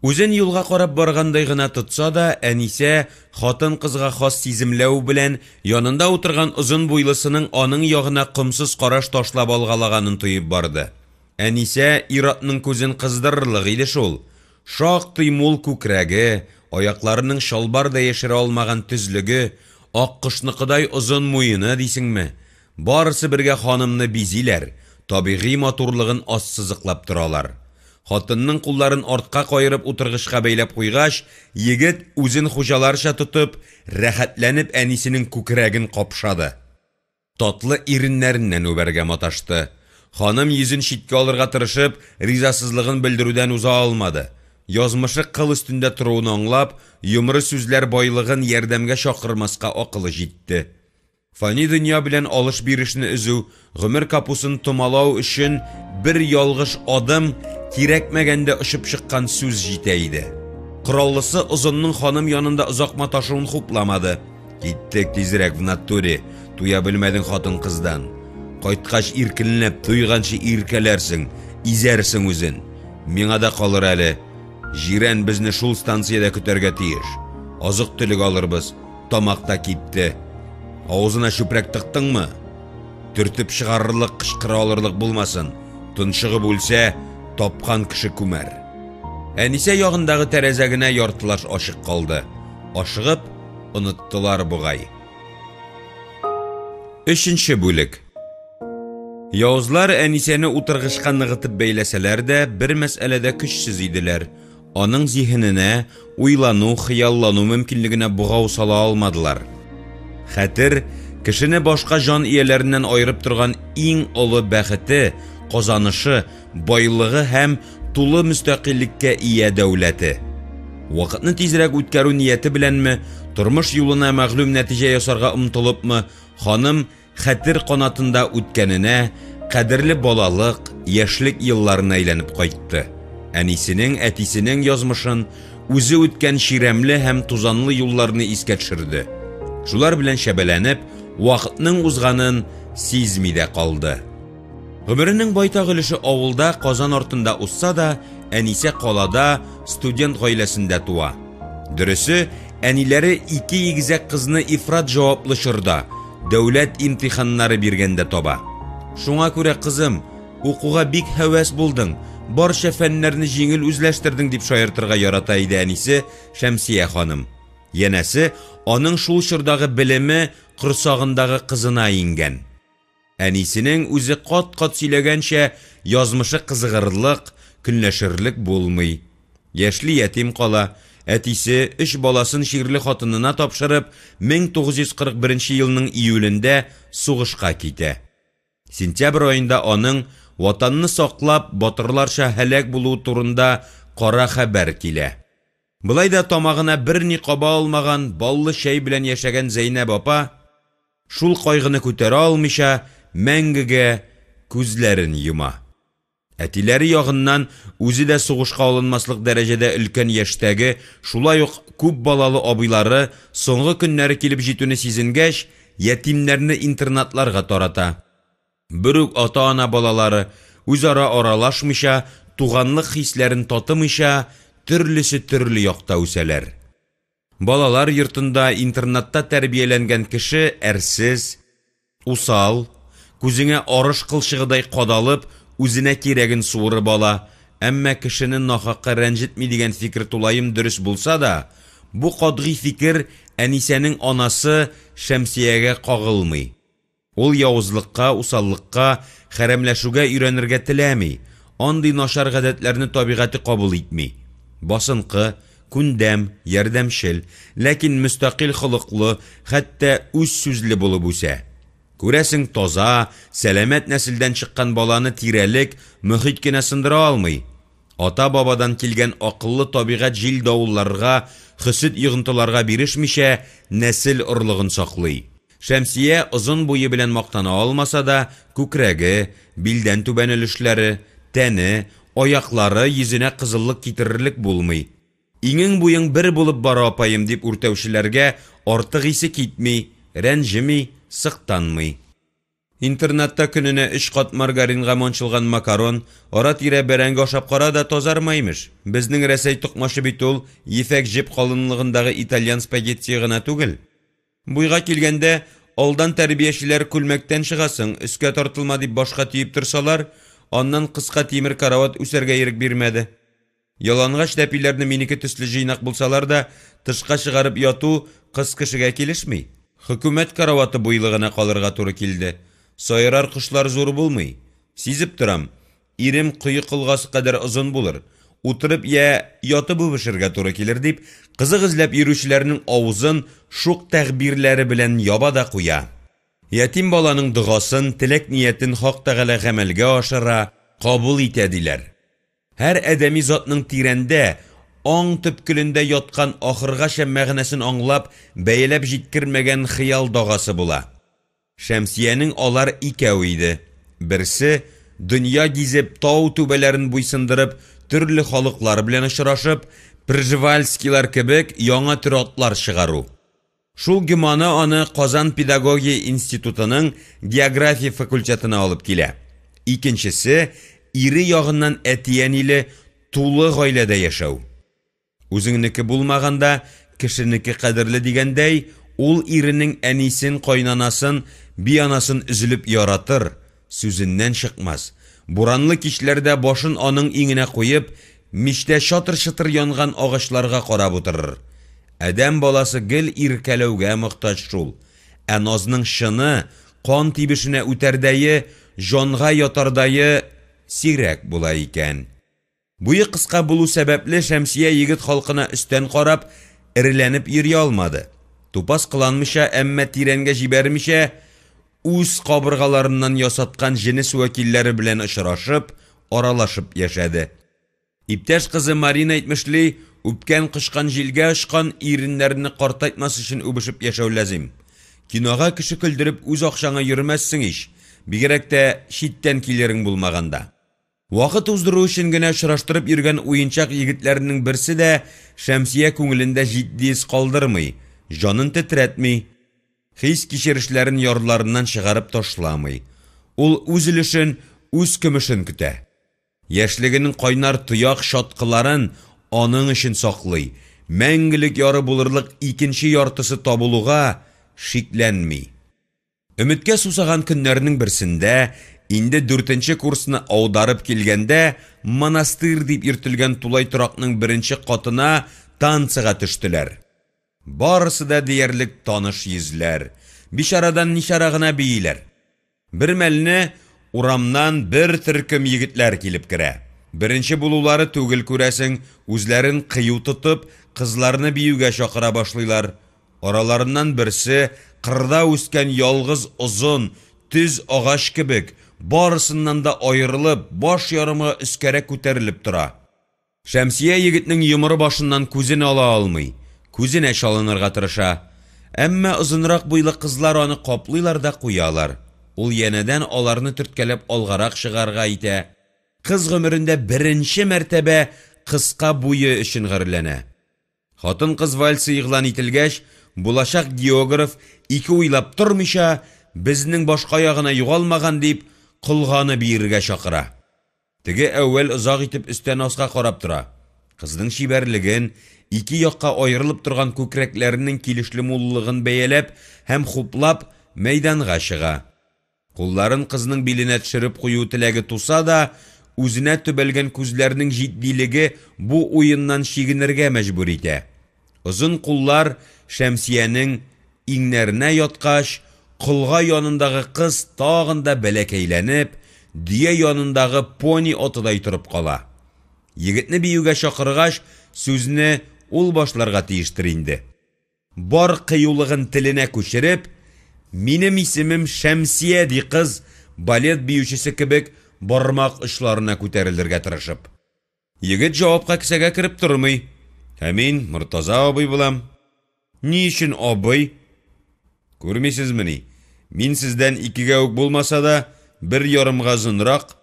Үзен юлга карап баргандай гына тотса да, Әнисә, хатын-кызга хас сиземләү белән, янында утырган озын буйлысының аның ягына комсыз караш ташлап алгалаганын тоеп барды. Әнисә ир-атның күзен кыздырырлык иде шул. Шактый мул күкрәге, аякларының чалбар да яшерә алмаган төзлеге, аккошныкыдай озын муены дисеңме, Барысы бергә ханымны бизиләр, табигый матурлыгын ассызыклап торалар. Хатынның кулларын артка каерып утыргычка бәйләп куйгач, егет, үзен хуҗаларча тотып, рәхәтләнеп әнисенең күкрәген капшады. Татлы иреннәреннән үбәргә маташты. Ханым йөзен читкә алырга тырышып, ризасызлыгын белдерүдән уза алмады. Язмышы кыл өстендә торуын аңлап, йомры сүзләр байлыгын ярдәмгә чакырмаска акылы җитте. Фани дөнья белән алыш-бирешне өзү, гомер капусын томалау өчен бер ялгыш адым, кирәкмәгәндә очып чыккан сүз җитә иде. Кораллысы озынның ханым янында озак маташуын хупламады. Киттек тизрәк в натуре, туя белмәдең хатын-кыздан. Кайткач иркенләп, туйганчы иркәләрсең, изәрсең үзен. Миңа да калыр әле. Җирән безне шул станциядә көтәргә тиеш. Азык-төлек алырбыз. Тамак та кипте. Авызына чүпрәк тыктыңмы? Төртеп чыгарырлык, кычкыра алырлык булмасын. Тончыгып үлсә, тапкан кеше күмәр. Әнисә ягындагы тәрәзә генә яртылаш ачык калды. Ашыгып, оныттылар бугай. Өченче бүлек. Явызлар Әнисәне утыргычка ныгытып бәйләсәләр дә, бер мәсьәләдә көчсез иделәр. Аның зиһененә, уйлану, хыяллану мөмкинлегенә богау сала алмадылар. Хәтер, кешене башка җан ияләреннән аерып торган иң олы бәхете, казанышы, байлыгы һәм тулы мөстәкыйльлеккә ия дәүләте. Вакытны тизрәк үткәрү нияте беләнме, тормыш юлына мәгълүм нәтиҗә ясарга омтылыпмы, ханым Хәтер канатында үткәненә, кадерле балалык, яшьлек елларына әйләнеп кайтты. Әнисенең, әтисенең язмышын, үзе үткән чирәмле һәм тузанлы юлларны искә төшерде. Шулар белән чәбәләнеп, вакытның узганын сизми дә калды. Гомеренең байтак өлеше авылда, Казан артында узса да, Әнисә калада, студент гаиләсендә туа. Дөресе, әниләре ике игезәк кызны ифрат җаваплы чорда, дәүләт имтиханнары биргәндә таба. Шуңа күрә, кызым, укуга бик һәвәс булдың, барча фәннәрне җиңел үзләштердең, дип шаяртырга ярата иде әнисе Шәмсия ханым. Янәсе, аның шул чордагы белеме корсагындагы кызына иңгән. Әнисенең үзе кат-кат сөйләгәнчә, язмышы кызыгырлык, көнләшерлек булмый. Яшьли ятим кала, әтисе, өч баласын чирле хатынына тапшырып, 1941 елның июлендә сугышка китә. Сентябрь аенда аның, Ватанны саклап, батырларча һәлак булуы турында кара хәбәр килә. Болай да тамагына берни каба алмаган, баллы чәй белән яшәгән Зәйнәб апа, Шул кайгыны күтәрә алмыйча, мәңгегә күзләрен йома. Әтиләре ягыннан үзе дә сугышка алынмаслык дәрәҗәдә өлкән яшьтәге, шулай ук күп балалы абыйлары соңгы көннәре килеп җитүне сизенгәч, ятимнәрне интернатларга тарата. Бер үк ата-ана балалары, үзара аралашмыйча, туганлык хисләрен татымыйча, төрлесе төрле якта үсәләр. Балалар йортында, интернатта тәрбияләнгән кеше әрсез, усал, күзеңә арыш кылчыгыдай кадалып, үзенә кирәген суырып ала, әмма кешене нахакка рәнҗетми дигән фикер тулаем дөрес булса да, бу катгый фикер Әнисәнең анасы Шәмсиягә кагылмый. Ул явызлыкка, усаллыкка, хәрәмләшүгә өйрәнергә теләми, андый начар гадәтләрне табигате кабул итми. Басынкы, күндәм, ярдәмчел, ләкин мөстәкыйль холыклы, хәтта үзсүзле булып үсә. Күрәсең, таза, сәламәт нәселдән чыккан баланы тирәлек, мохит кенә сындыра алмый. Ата-бабадан килгән акыллы табигать җил-давылларга, хөсет йогынтыларга бирешмичә, нәсел орлыгын саклый. Шәмсия озын буе белән мактана алмаса да, күкрәге, билдән түбән өлешләре, тәне, аяклары йөзенә кызыллык китерерлек булмый. Иңең-буең бер булып бара, апаем, дип үртәүчеләргә артык исе китми, рәнҗеми, сыктанмый. Интернатта көненә өч кат маргаринга манчылган макарон, ара-тирә бәрәңге ашап кара да тазарма, имеш. Безнең Рәсәй токмачы бит ул ефәк җеп калынлыгындагы итальян спагеттие гына түгел. Буйга килгәндә, алдан тәрбиячеләр күлмәктән чыгасың, өскә тартылма дип башка төеп торсалар, аннан кыска тимер карават үсәргә ирек бирмәде. Ялангач тәпиләрне минеке төсле җыйнак булсалар да, тышка чыгарып яту кыз кешегә килешми. Хөкүмәт караваты буйлы гына калырга туры килде. Сайрар кошлар зур булмый. Сизеп торам, ирем кое колгасы кадәр озын булыр. Утырып я ятып үбешергә туры килер дип, кызык эзләп йөрүчеләрнең авызын шук тәгъбирләре белән яба да куя. Ятим баланың догасын, теләк-ниятен Хак Тәгалә гамәлгә ашыра, кабул итә, диләр. Һәр адәми затның тирәндә, аң төпкелендә яткан ахыргача мәгънәсен аңлап, бәяләп җиткермәгән хыял дагасы була. Шәмсиянең алар икәү иде. Берсе, дөнья гизеп, тау түбәләрен буйсындырып, төрле халыклар белән очрашып, Пржевальскийлар кебек яңа төр атлар чыгару. Шул гөманы аны Казан педагогия институтының география факультетына алып килә. Икенчесе, ире ягыннан әти-әниле, тулы гаиләдә яшәү. Үзеңнеке булмаганда, кешенеке кадерле дигәндәй, ул иренең әнисен, кайнанасын, бианасын өзелеп яратыр, сүзеннән чыкмас. Буранлы кичләрдә башын аның иңенә куеп, мичтә чатыр-чытыр янган агачларга карап утырыр. Адәм баласы гел иркәләүгә мохтаҗ шул. Ә назның чыны, кан тибешенә үтәрдәе, җанга ятардае сирәк була икән. Буе кыска булу сәбәпле, Шәмсия егет халкына өстән карап, эреләнеп йөри алмады. Тупас кыланмыйча, әмма тирәнгә җибәрмичә, үз кабыргаларыннан ясаткан җенес вәкилләре белән очрашып, аралашып яшәде. Иптәш кызы Марина әйтмешли, үпкән-кочкан җилгә очкан иреннәрне картайтмас өчен үбешеп яшәү ләзим. Кинога кеше көлдереп үз акчаңа йөрмәссең ич, бигрәк тә читтән килерең булмаганда. Вакыт уздыру өчен генә очраштырып йөргән уенчак егетләренең берсе дә Шәмсия күңелендә җитди эз калдырмый, җанын тетрәтми, хис-кичерешләрен ярларыннан чыгарып ташламый. Ул үз өлешен, үз көмешен көтә. Яшьлегенең кайнар тояк чаткыларын аның өчен саклый, мәңгелек яры булырлык икенче яртысы табылуга шикләнми. Өметкә сусаган көннәрнең берсендә, инде дүртенче курсны аударып килгәндә, монастырь дип йөртелгән тулай торакның беренче катына танцыга төштеләр. Барысы да диярлек таныш йөзләр. Бичарадан ничара гына бииләр. Бер мәлне урамнан бер төркем егетләр килеп керә. Беренче булулары түгел, күрәсең, үзләрен кыю тотып, кызларны биюгә чакыра башлыйлар. Араларыннан берсе, кырда үскән ялгыз озын, төз агач кебек, барысыннан да аерылып, баш ярымга өскәрәк күтәрелеп тора. Шәмсия егетнең йомры башыннан күзен ала алмый, күзенә чалынырга тырыша. Әмма озынрак буйлы кызлар аны каплыйлар да куялар. Ул янәдән аларны төрткәләп алгарак чыгарга итә. Кыз гомерендә беренче мәртәбә кыска буе өчен гарьләнә. Хатын-кыз вальсы игълан ителгәч, булачак географ, ике уйлап тормыйча, безнең башка ягына югалмаган дип, колганы биергә чакыра. Теге әүвәл озак итеп өстән аска карап тора. Кызның чибәрлеген, ике якка аерылып торган күкрәкләренең килешле муллыгын бәяләп һәм хуплап, мәйданга чыга. Кулларын кызның биленә төшереп кую теләге туса да, үзенә төбәлгән күзләрнең җитдилеге бу уеннан чигенергә мәҗбүр итә. Озын куллар Шәмсиянең иңнәренә яткач, колга янындагы кыз тагын да бәләкәйләнеп, дөя янындагы пони атыдай торып кала. Егетне биюгә чакыргач, сүзне ул башларга тиештер инде. Бар кыюлыгын теленә күчереп, Минем исемем Шәмсия, ди кыз, балет биючесе кебек бармак очларына күтәрелергә тырышып. Егет җавапка кесәгә кереп тормый. Ә мин Мортаза абый булам. Ни өчен абый? Күрмисезмени, мин сездән икегә үк булмаса да, бер ярымга озынрак.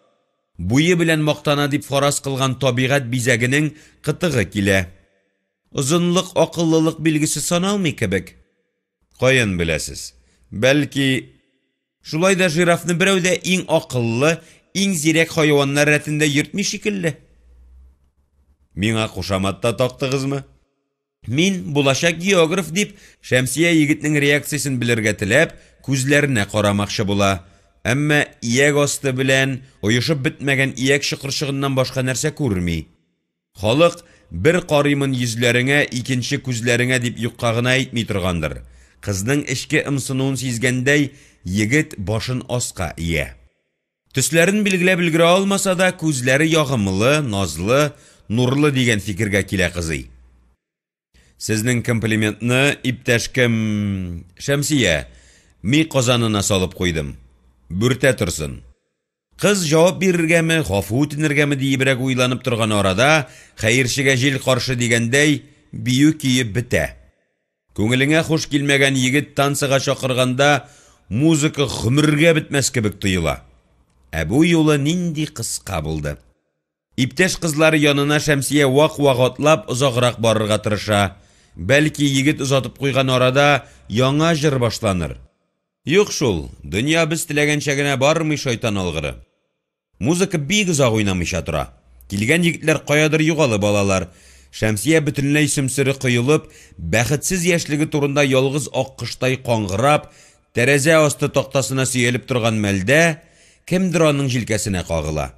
Буе белән мактана дип фараз кылган табигать бизәгенең кытыгы килә. Озынлык акыллылык билгесе саналмый кебек. Каян беләсез? Бәлки, шулай да жирафны берәү дә иң акыллы, иң зирәк хайваннар рәтендә йөртми шикелле. Миңа кушамат та тактыгызмы? Мин, булачак географ, дип, Шәмсия егетнең реакциясен белергә теләп, күзләренә карамакчы була. Әмма ияк асты белән оешып бетмәгән ияк чокырчыгыннан башка нәрсә күрми. Халык, бер карыймын йөзләреңә, икенче күзләреңә, дип юкка гына әйтми торгандыр. Кызның эчке ымсынуын сизгәндәй, егет башын аска ия. Төсләрен билгеләп өлгерә алмаса да, күзләре ягымлы, назлы, нурлы дигән фикергә килә кызый. Сезнең комплиментны, иптәш кем, Шәмсия, ми казанына салып куйдым. Бүртә торсын. Кыз җавап бирергәме, гафу үтенергәме диебрәк уйланып торган арада, хәерчегә җил каршы дигәндәй, бию көе бетә. Күңелеңә хуш килмәгән егет танцыга чакырганда музыка гомергә бетмәс кебек тоела. Ә бу юлы нинди кыска булды. Иптәш кызлары янына Шәмсия вак-вак атлап озаграк барырга тырыша. Бәлки егет озатып куйган арада яңа җыр башланыр. Юк шул, дөнья без теләгәнчә генә бармый, шайтан алгыры. Музыка бик озак уйнамыйча тора. Килгән егетләр каядыр югалып алалар. Шәмсия бөтенләй сөмсере коелып, бәхетсез яшьлеге турында ялгыз аккоштай каңгырап, тәрәзә асты тактасына сөялеп торган мәлдә, кемдер аның җилкәсенә кагыла.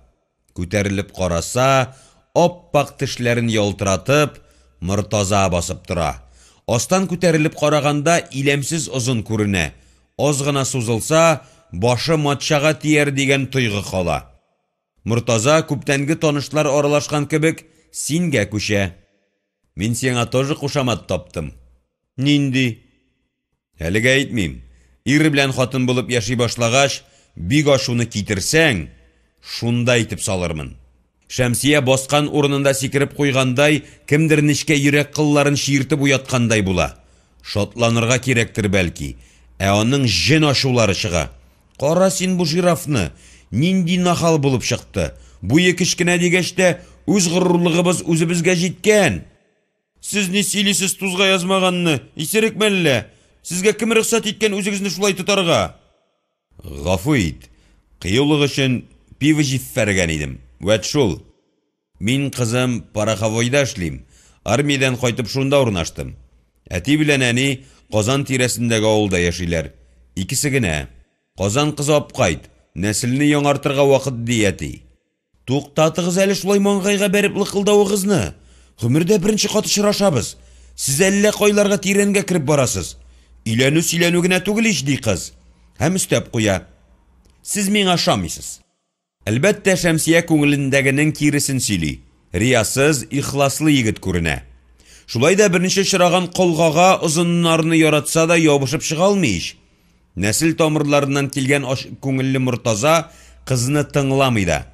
Күтәрелеп караса, ап-ак тешләрен ялтыратып, Мортаза басып тора. Астан күтәрелеп караганда иләмсез озын күренә, аз гына сузылса, башы матчага тияр дигән тойгы кала. Мортаза, күптәнге танышлар аралашкан кебек, сингә күчә. Мин сиңа тоже кушамат таптым. Нинди? Әлегә әйтмим. Ир белән хатын булып яши башлагач, бик ачуны китерсәң, шунда әйтеп салырмын. Шәмсия баскан урынында сикереп куйгандай, кемдер нечкә йөрәк кылларын чиертеп уяткандай була. Шатланырга кирәктер бәлки, ә аның җен ачулары чыга. Кара син бу жирафны, нинди нахал булып чыкты. Буе кечкенә дигәч тә, үз горурлыгыбыз үзебезгә җиткән. Сез ни сөйлисез тузга язмаганны, исерек мәллә? Сезгә кем рөхсәт иткән үзегезне шулай тотарга? Гафу ит, кыюлык өчен пиво җиффәргән идем, вәт шул. Мин, кызым, пороховойда эшлим, армиядән кайтып шунда урнаштым. Әти белән әни Казан тирәсендәге авылда яшиләр, икесе генә. Казан кызы апкайт, нәселне яңартырга вакыт, ди әти. Туктатыгыз әле шулай маңгайга бәреп лыкылдавыгызны! Гомердә беренче кат очрашабыз. Сез әллә кайларга тирәнгә кереп барасыз. Өйләнү-сөйләнү генә түгел ич, ди кыз. Һәм өстәп куя. Сез миңа ошамыйсыз. Әлбәттә, Шәмсия күңелендәгенең киресен сөйли. Риясыз, ихласлы егет күренә. Шулай да беренче очраган колгага озыннарны яратса да ябышып чыга алмый ич. Нәсел тамырларыннан килгән ачык күңелле Мортаза кызны тыңламый да.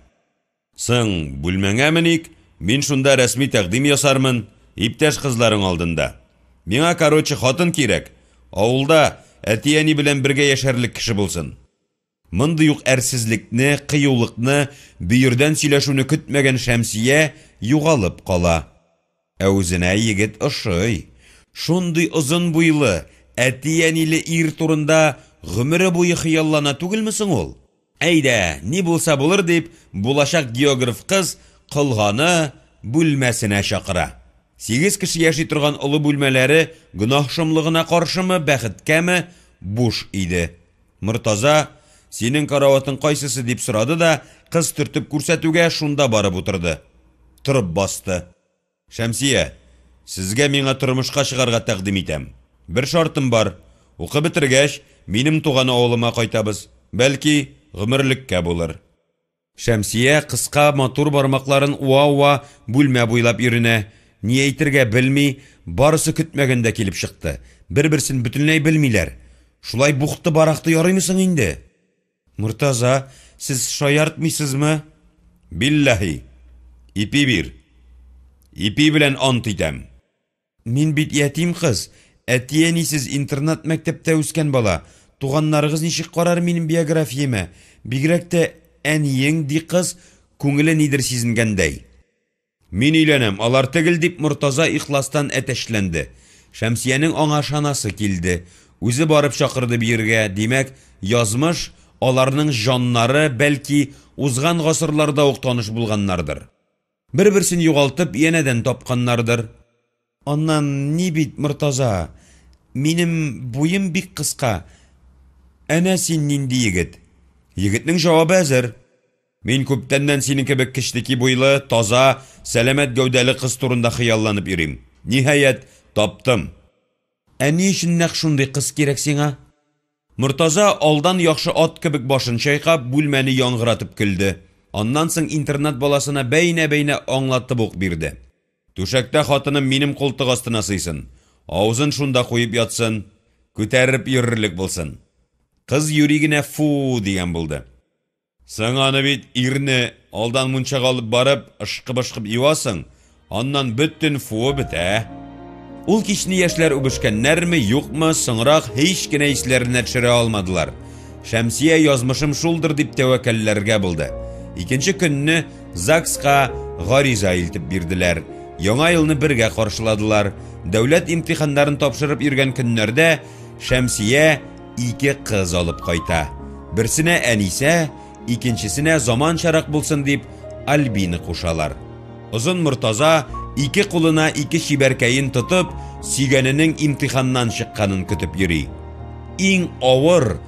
Соң, бүлмәңә меник, мин шунда рәсми тәкъдим ясармын, иптәш кызларың алдында. Миңа, короче, хатын кирәк, авылда, әти-әни белән бергә яшәрлек кеше булсын. Мондый ук әрсезлекне, кыюлыкны, бөердән сөйләшүне көтмәгән Шәмсия югалып кала. Ә үзенә егет ошый. Шундый озын буйлы, әти-әниле ир турында гомере буе хыяллана түгелме соң ул? Әйдә, ни булса булыр дип, булачак географ кыз колганы бүлмәсенә чакыра. Сигез кеше яши торган олы бүлмәләре гөнаһ шомлыгына каршымы, бәхеткәме, буш иде. Мортаза, «Синең караватың кайсысы?» дип сорады да, кыз төртеп күрсәтүгә шунда барып утырды. Торып басты. Шәмсия, сезгә миңа тормышка чыгарга тәкъдим итәм. Бер шартым бар, укып бетергәч, минем туган авылыма кайтабыз, бәлки, гомерлеккә булыр. Шәмсия кыска матур бармакларын уа-уа бүлмә буйлап йөренә, ни әйтергә белми, барысы көтмәгәндә килеп чыкты, бер-берсен бөтенләй белмиләр. Шулай бухты-барахты ярыймы соң инде? Мортаза, сез шаяртмыйсызмы? Билләһи! Ипи бир! Ипи белән ант итәм! Мин бит ятим кыз, әти-әнисез интернат мәктәптә үскән бала. Туганнарыгыз ничек карар минем биографиямә? Бигрәк тә әниең, ди кыз, күңеле нидер сизенгәндәй. Мин өйләнәм, алар тегел, дип Мортаза ихластан әтәчләнде. Шәмсиянең аңа ышанасы килде. Үзе барып чакырды биергә, димәк, язмыш, аларның җаннары, бәлки, узган гасырларда ук таныш булганнардыр. Бер-берсен югалтып, янәдән тапканнардыр. Аннан ни бит, Мортаза, минем буем бик кыска. Әнә син нинди егет. Егетнең җавабы әзер. Мин күптәннән синең кебек кечтеки буйлы, таза, сәламәт гәүдәле кыз турында хыялланып йөрим. Ниһаять, таптым. Ә ни өчен нәкъ шундый кыз кирәк сиңа? Мортаза, алдан яхшы ат кебек башын чайкап, бүлмәне яңгыратып көлде. Аннан соң интернат баласына бәйнә-бәйнә аңлатып ук бирде. Түшәктә хатыным минем култык астына сыйсын. Авызын шунда куеп ятсын. Күтәреп йөрерлек булсын. Кыз юри генә фу дигән булды. Соң аны бит, ирне, алдан мунчага алып барып, ышкып-ышкып юасың, аннан бөтен фуы бетә. Ул кичне яшьләр үбешкәннәрме, юкмы, соңрак һич кенә исләренә төшерә алмадылар. Шәмсия язмышым шулдыр дип тәвәккәлләргә булды. Икенче көнне ЗАГСка гариза илтеп бирделәр. Яңа елны бергә каршыладылар. Дәүләт имтиханнарын тапшырып йөргән көннәрдә Шәмсия ике кыз алып кайта. Берсенә Әнисә, икенчесенә заманчарак булсын дип Альбина кушалар. Озын Мортаза ике кулына ике чибәркәен тотып, сөйгәненең имтиханнан чыкканын көтеп йөри. Иң авыр,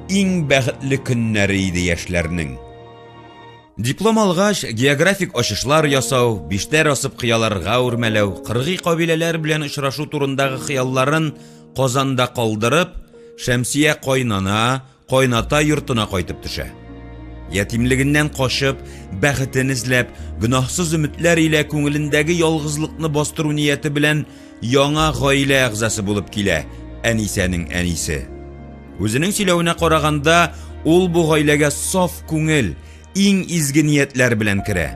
иң бәхетле көннәре иде яшьләрнең. Диплом алгач, географик ачышлар ясау, биштәр асып кыяларга үрмәләү, кыргый кабиләләр белән очрашу турындагы хыялларын Казанда калдырып, Шәмсия кайнана, кайната йортына кайтып төшә. Ятимлегеннән качып, бәхетен эзләп, гөнаһсыз өметләр илә күңелендәге ялгызлыкны бастыру нияте белән яңа гаилә әгъзасы булып килә Әнисәнең әнисе. Үзенең сөйләвенә караганда, ул бу гаиләгә саф күңел, иң изге ниятләр белән керә.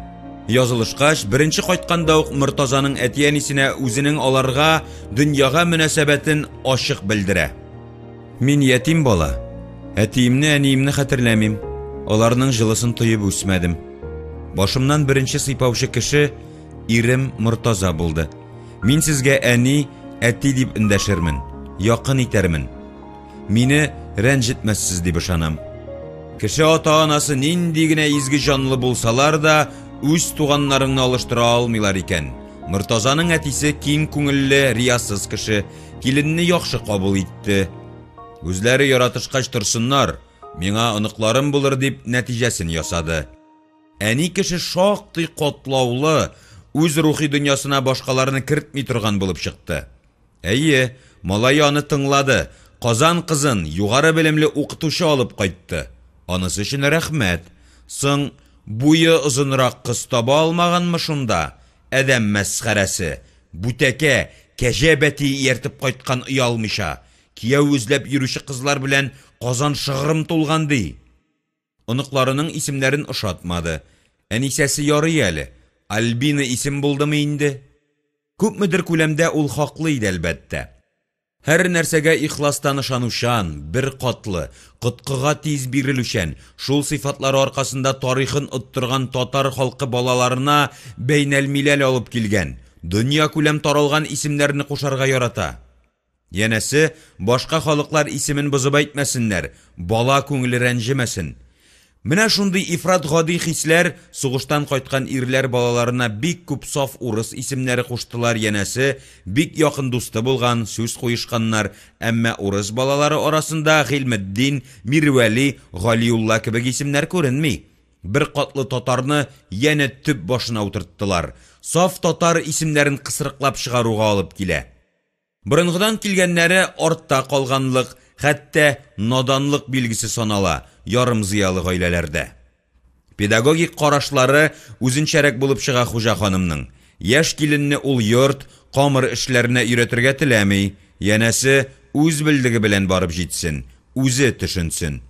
Язылышкач, беренче кайтканда ук Мортазаның әти-әнисенә үзенең аларга, дөньяга мөнәсәбәтен ачык белдерә. Мин ятим бала. Әтиемне, әниемне хәтерләмим. Аларның җылысын тоеп үсмәдем. Башымнан беренче сыйпаучы кеше ирем Мортаза булды. Мин сезгә әни, әти дип эндәшермен, якын итәрмен. Мине рәнҗетмәссез дип ышанам. Кеше ата-анасы нинди генә изге җанлы булсалар да, үз туганнарыңны алыштыра алмыйлар икән. Мортазаның әтисе киң күңелле, риясыз кеше, киленне яхшы кабул итте. Үзләре яратышкач торсыннар, миңа оныкларым булыр дип нәтиҗәсен ясады. Әни кеше шактый катлаулы, үз рухи дөньясына башкаларны кертми торган булып чыкты. Әйе, малае аны тыңлады, Казан кызын, югары белемле укытучы алып кайтты. Анысы өчен рәхмәт. Соң, буе озынрак кыз таба алмаганмы шунда? Адәм мәсхәрәсе! Бүтәкә, кәҗә бәтие ияртеп кайткан оялмыйча! Кияү эзләп йөрүче кызлар белән Казан шыгрым тулган, ди. Оныкларының исемнәрен ошатмады. Әнисәсе ярый әле, Альбина исем булдымы инде? Күпмедер күләмдә ул хаклы иде, әлбәттә. Һәр нәрсәгә ихластан ышанучан, беркатлы, коткыга тиз бирелүчән, шул сыйфатлары аркасында тарихын оттырган татар халкы балаларына бәйнәлмиләл алып килгән, дөньякүләм таралган исемнәрне кушарга ярата. Янәсе, башка халыклар исемен бозып әйтмәсеннәр, бала күңеле рәнҗемәсен. Менә шундый ифрат гади хисләр сугыштан кайткан ирләр балаларына бик күп саф урыс исемнәре куштылар, янәсе, бик якын дусты булган, сүз куешканнар, әмма урыс балалары арасында Гыйльметдин, Мирвәли, Галиулла кебек исемнәр күренми. Беркатлы татарны янә төп башына утырттылар, саф татар исемнәрен кысрыклап чыгаруга алып килә. Борынгыдан килгәннәре артта калганлык, хәтта наданлык билгесе санала ярым зыялы гаиләләрдә. Педагогик карашлары үзенчәрәк булып чыга хуҗа ханымның. Яшь киленне ул йорт, камыр эшләренә өйрәтергә теләми, янәсе, үз белдеге белән барып җитсен, үзе төшенсен.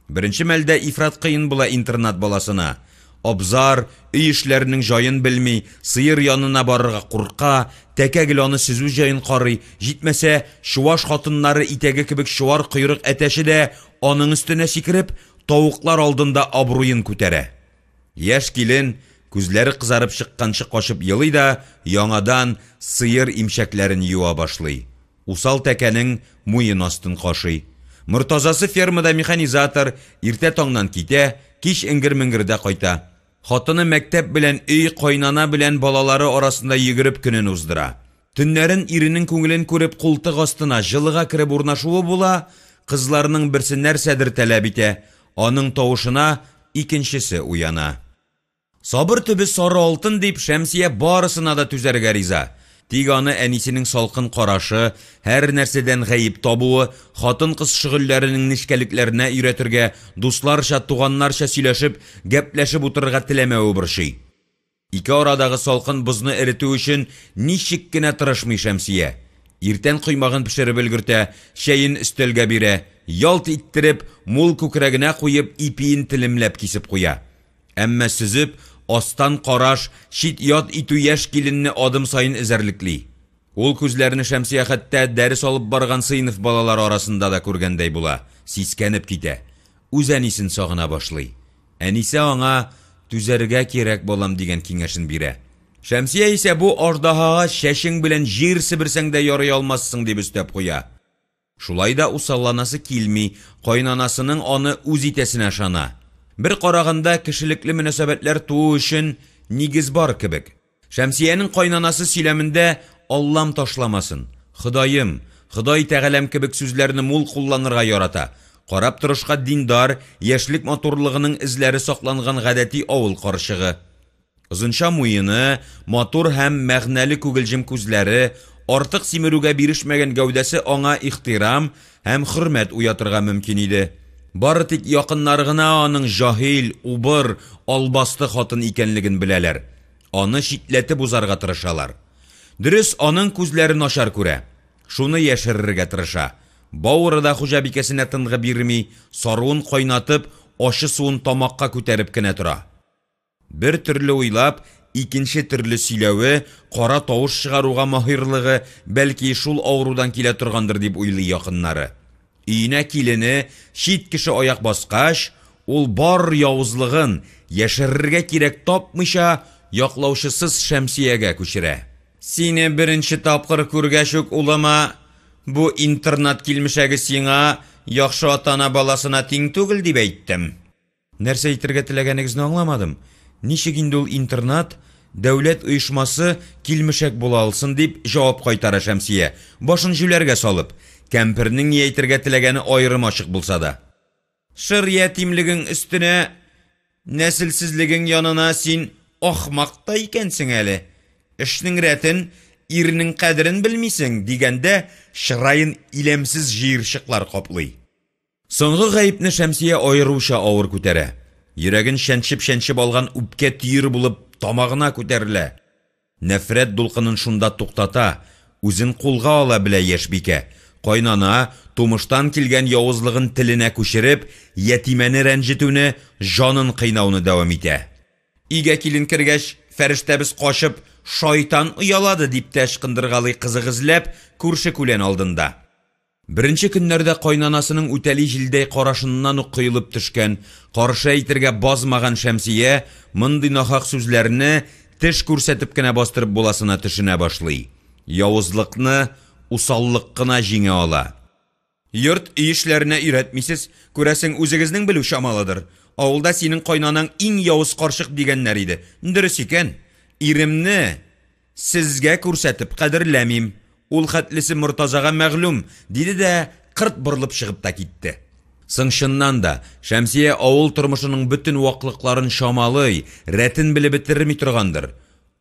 Беренче мәлдә ифрат кыен була интернат баласына. Абзар, өй эшләренең җаен белми, сыер янына барырга курка, тәкә гел аны сөзү җаен карый, җитмәсә, чуваш хатыннары итәге кебек чуар койрык әтәче дә аның өстенә сикереп, тавыклар алдында абруен күтәрә. Яшь килен, күзләре кызарып чыкканчы качып елый да, яңадан сыер имчәкләрен юа башлый. Усал тәкәнең муен астын кашый. Мортазасы фермада механизатор, иртә таңнан китә, кич эңгер-меңгердә кайта. Хатыны мәктәп белән өй, кайнана белән балалары арасында йөгереп көнен уздыра. Төннәрен иренең күңелен күреп култык астына, җылыга кереп урнашуы була, кызларының берсе нәрсәдер таләп итә, аның тавышына икенчесе уяна. Сабыр төбе сары алтын дип, Шәмсия барысына да түзәргә риза. Тик аны әнисенең салкын карашы, һәр нәрсәдән гаеп табуы, хатын-кыз шөгыльләренең нечкәлекләренә өйрәтергә, дусларча, туганнарча сөйләшеп, гәпләшеп утырырга теләмәве борчый. Ике арадагы салкын бозны эретү өчен ничек кенә тырышмый Шәмсия. Иртән коймагын пешереп өлгертә, чәен өстәлгә бирә, ялт иттереп, мул күкрәгенә куеп, ипиен телемләп кисеп куя. Әмма сөзеп, астан караш, чит-ят итү яшь киленне адым саен эзәрлекли. Ул күзләрне Шәмсия хәтта дәрес алып барган сыйныф балалары арасында да күргәндәй була, сискәнеп китә. Үз әнисен сагына башлый. Әнисе аңа, түзәргә кирәк, балам, дигән киңәшен бирә. Шәмсия исә бу аждаһага чәчең белән җир себерсәң дә ярый алмассың, дип өстәп куя. Шулай да усалланасы килми, кайнанасының аны үз итәсенә ышана. Бер караганда, кешелекле мөнәсәбәтләр туу өчен нигез бар кебек. Шәмсиянең кайнанасы сөйләмендә Аллам ташламасын, Ходаем, Ходай Тәгаләм кебек сүзләрне мул кулланырга ярата. Карап торышка диндар, яшьлек матурлыгының эзләре сакланган гадәти авыл карчыгы. Озынча муены, матур һәм мәгънәле күгелҗем күзләре, артык симерүгә бирешмәгән гәүдәсе аңа ихтирам һәм хөрмәт уятырга мөмкин иде. Бары тик якыннары гына аның җаһил, убыр, албасты хатын икәнлеген беләләр. Аны читләтеп узарга тырышалар. Дөрес, аның күзләре начар күрә. Шуны яшерергә тырыша. Бавыры да хуҗабикәсенә тынгы бирми, саруын кайнатып, ачы суын тамакка күтәреп кенә тора. Бер төрле уйлап, икенче төрле сөйләве, кара тавыш чыгаруга маһирлыгы, бәлки, шул авырудан килә торгандыр дип уйлый якыннары. Өенә килене, чит кеше аяк баскач, ул бар явызлыгын, яшерергә кирәк тапмыйча, яклаучысыз Шәмсиягә күчерә. Сине беренче тапкыр күргәч үк улыма, бу интернат килмешәге сиңа, яхшы ата-ана баласына тиң түгел дип әйттем. Нәрсә әйтергә теләгәнегезне аңламадым. Ничек инде ул интернат, дәүләт оешмасы килмешәк була алсын, дип җавап кайтара Шәмсия, башын җүләргә салып, кәмпернең ни әйтергә теләгәне аерым ачык булса да. Шыр ятимлегең өстенә, нәселсезлегең янына син ахмак та икәнсең әле. Эшнең рәтен, ирнең кадерен белмисең, дигәндә чыраен иләмсез җыерчыклар каплый. Соңгы гаепне Шәмсия аеруча авыр күтәрә. Йөрәген чәнчеп-чәнчеп алган үпкә төер булып тамагына күтәрелә. Нәфрәт дулкынын шунда туктата, үзен кулга ала белә яшь бикә. Кайнана, тумыштан килгән явызлыгын теленә күчереп, ятимәне рәнҗетүне, җанын кыйнауны дәвам итә. Өйгә килен кергәч, фәрештәбез качып, шайтан оялады, дип тә ычкындыргалый кызык эзләп, күрше-күлән алдында. Беренче көннәрдә кайнанасының үтәли җилдәй карашыннан ук коелып төшкән, каршы әйтергә базмаган Шәмсия мондый нахак сүзләрне теш күрсәтеп кенә бастырып буласына төшенә башлый. Явызлыкны усаллык кына җиңә ала. Йорт, өй эшләренә өйрәтмисез, күрәсең, үзегезнең белү чамалыдыр. Авылда синең кайнанаң иң явыз карчык дигәннәр иде. Дөрес икән. Иремне сезгә күрсәтеп кадерләмим. Ул хәтлесе Мортазага мәгълүм, диде дә кырт борылып чыгып та китте. Соң чыннан да, Шәмсия авыл тормышының бөтен ваклыкларын чамалый, рәтен белеп бетерми торгандыр.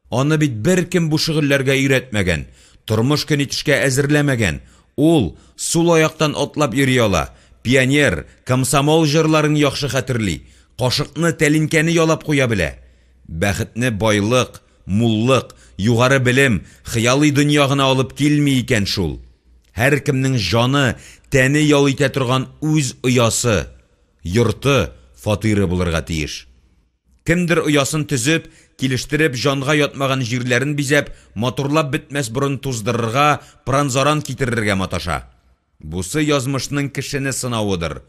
Аны бит беркем бу шөгыльләргә өйрәтмәгән, тормыш-көн итешкә әзерләмәгән. Ул сул аяктан атлап йөри ала, пионер, комсомол җырларын яхшы хәтерли, кашыкны, тәлинкәне ялап куя белә. Бәхетне байлык, муллык, югары белем, хыялый дөнья гына алып килми икән шул. Һәркемнең җаны, тәне ял итә торган үз оясы, йорты, фатиры булырга тиеш. Кемдер оясын төзеп, килештереп, җанга ятмаган җирләрен бизәп, матурлап бетмәс борын туздырырга, пыран-заран китерергә маташа. Бусы язмышның кешене сынавыдыр.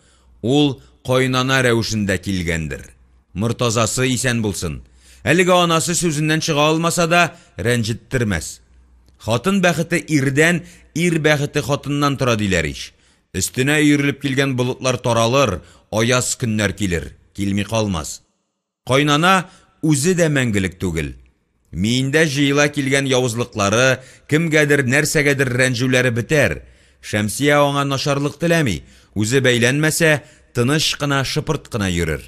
Ул кайнана рәвешендә килгәндер. Мортазасы исән булсын. Әлегә анасы сүзеннән чыга алмаса да, рәнҗеттермәс. Хатын бәхете ирдән, ир бәхете хатыннан тора диләр ич. Өстенә өерелеп килгән болытлар таралыр, аяз көннәр килер, килми калмас. Кайнана үзе дә мәңгелек түгел. Миендә җыела килгән явызлыклары, кемгәдер, нәрсәгәдер рәнҗүләре бетәр. Шәмсия аңа начарлык теләми, үзе бәйләнмәсә, тыныч кына, шыпырт кына йөрер.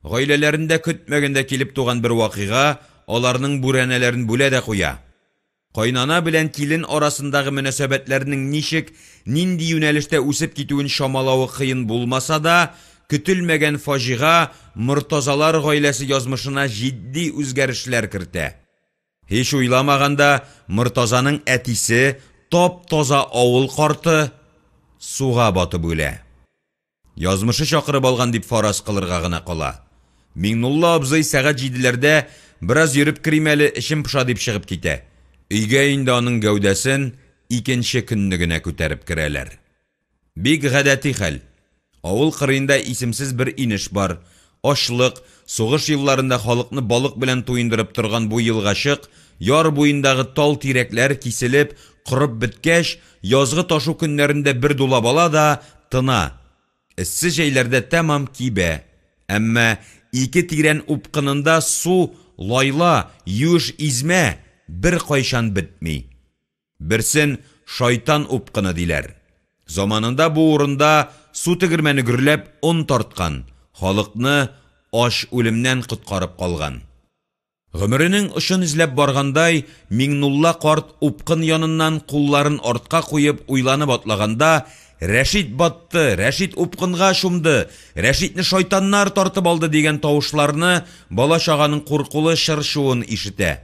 Гаиләләрендә көтмәгәндә килеп туган бер вакыйга аларның бүрәнәләрен бүлә дә куя. Кайнана белән килен арасындагы мөнәсәбәтләрнең ничек, нинди юнәлештә үсеп китүен чамалавы кыен булмаса да, көтелмәгән фаҗига Мортазалар гаиләсе язмышына җитди үзгәрешләр кертә. Һич уйламаганда, Мортазаның әтисе, тап-таза авыл карты, суга батып үлә. Язмышы чакырып алган дип фараз кылырга гына кала. Миңнулла абзый сәгать җиделәрдә, бераз йөреп керим әле, эчем поша дип чыгып китә. Өйгә инде аның гәүдәсен икенче көнне генә күтәреп керәләр. Бик гадәти хәл. Авыл кырыенда исемсез бер инеш бар. Ачлык, сугыш елларында халыкны балык белән туендырып торган бу елгачык, яр буендагы тал-тирәкләр киселеп, корып беткәч, язгы ташу көннәрендә бер дулап ала да, тына. Эссе җәйләрдә тәмам кибә. Әмма ике тирән упкынында су лайла, юеш измә беркайчан бетми. Берсен шайтан упкыны диләр. Заманында бу урында су тегермәне гөрләп он тарткан, халыкны ач үлемнән коткарып калган. Гомеренең очын эзләп баргандай, Миңнулла карт упкын яныннан кулларын артка куеп уйланып атлаганда, Рәшит батты, Рәшит упкынга чумды, Рәшитне шайтаннар тартып алды дигән тавышларны, бала-чаганың куркулы чыр-чуын ишетә.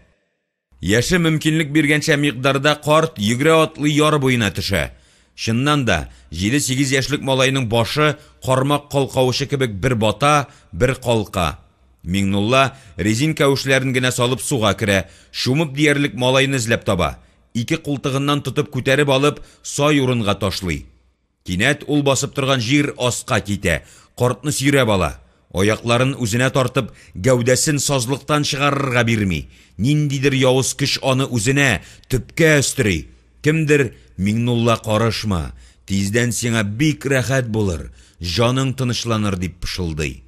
Яше мөмкинлек биргәнчә микъдарда карт йөгерә-атлый яр буена төшә. Чыннан да, җиде-сигез яшьлек малайның башы кармак калкавычы кебек бер бата, бер калка. Миңнулла резин кәвешләрен генә салып суга керә, чумып диярлек малайны эзләп таба, ике култыгыннан тотып күтәреп алып, сай урынга ташлый. Кинәт ул басып торган җир аска китә, картны сөйрәп ала. Аякларын үзенә тартып, гәүдәсен сазлыктан чыгарырга бирми. Ниндидер явыз көч аны үзенә, төпкә өстери. Кемдер, Миңнулла, карышма, тиздән сиңа бик рәхәт булыр, җаның тынычланыр, дип пышылдый.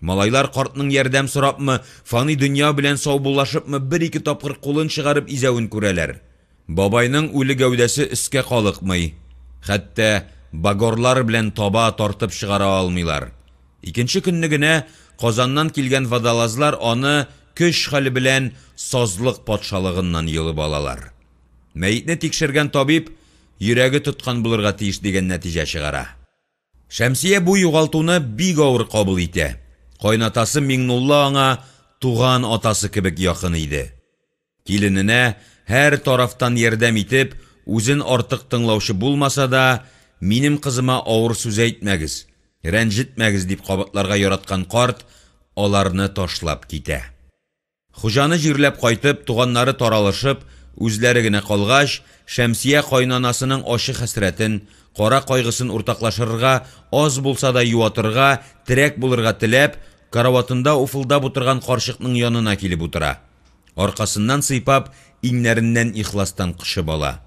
Малайлар картның ярдәм сорапмы, фани дөнья белән саубуллашыпмы бер-ике тапкыр кулын чыгарып изәвен күрәләр. Бабайның үле гәүдәсе өскә калыкмый, хәтта багорлар белән таба тартып чыгара алмыйлар. Икенче көнне генә Казаннан килгән водолазлар аны көч-хәл белән сазлык патшалыгыннан йолып алалар. Мәетне тикшергән табиб, йөрәге тоткан булырга тиеш дигән нәтиҗә чыгара. Шәмсия бу югалтуны бик авыр кабул итә. Кайнатасы Миңнулла аңа туган атасы кебек якын иде. Килененә һәр тарафтан ярдәм итеп, үзен артык тыңлаучы булмаса да, минем кызыма авыр сүз әйтмәгез, рәнҗетмәгез дип кабатларга яраткан карт аларны ташлап китә. Хуҗаны җирләп кайтып, туганнары таралышып, үзләре генә калгач, Шәмсия кайнанасының ачы хәсрәтен, кара кайгысын уртаклашырга, аз булса да юатырга, терәк булырга теләп, караватында уфылдап утырган карчыкның янына килеп утыра. Аркасыннан сыйпап, иңнәреннән ихластан кочып ала.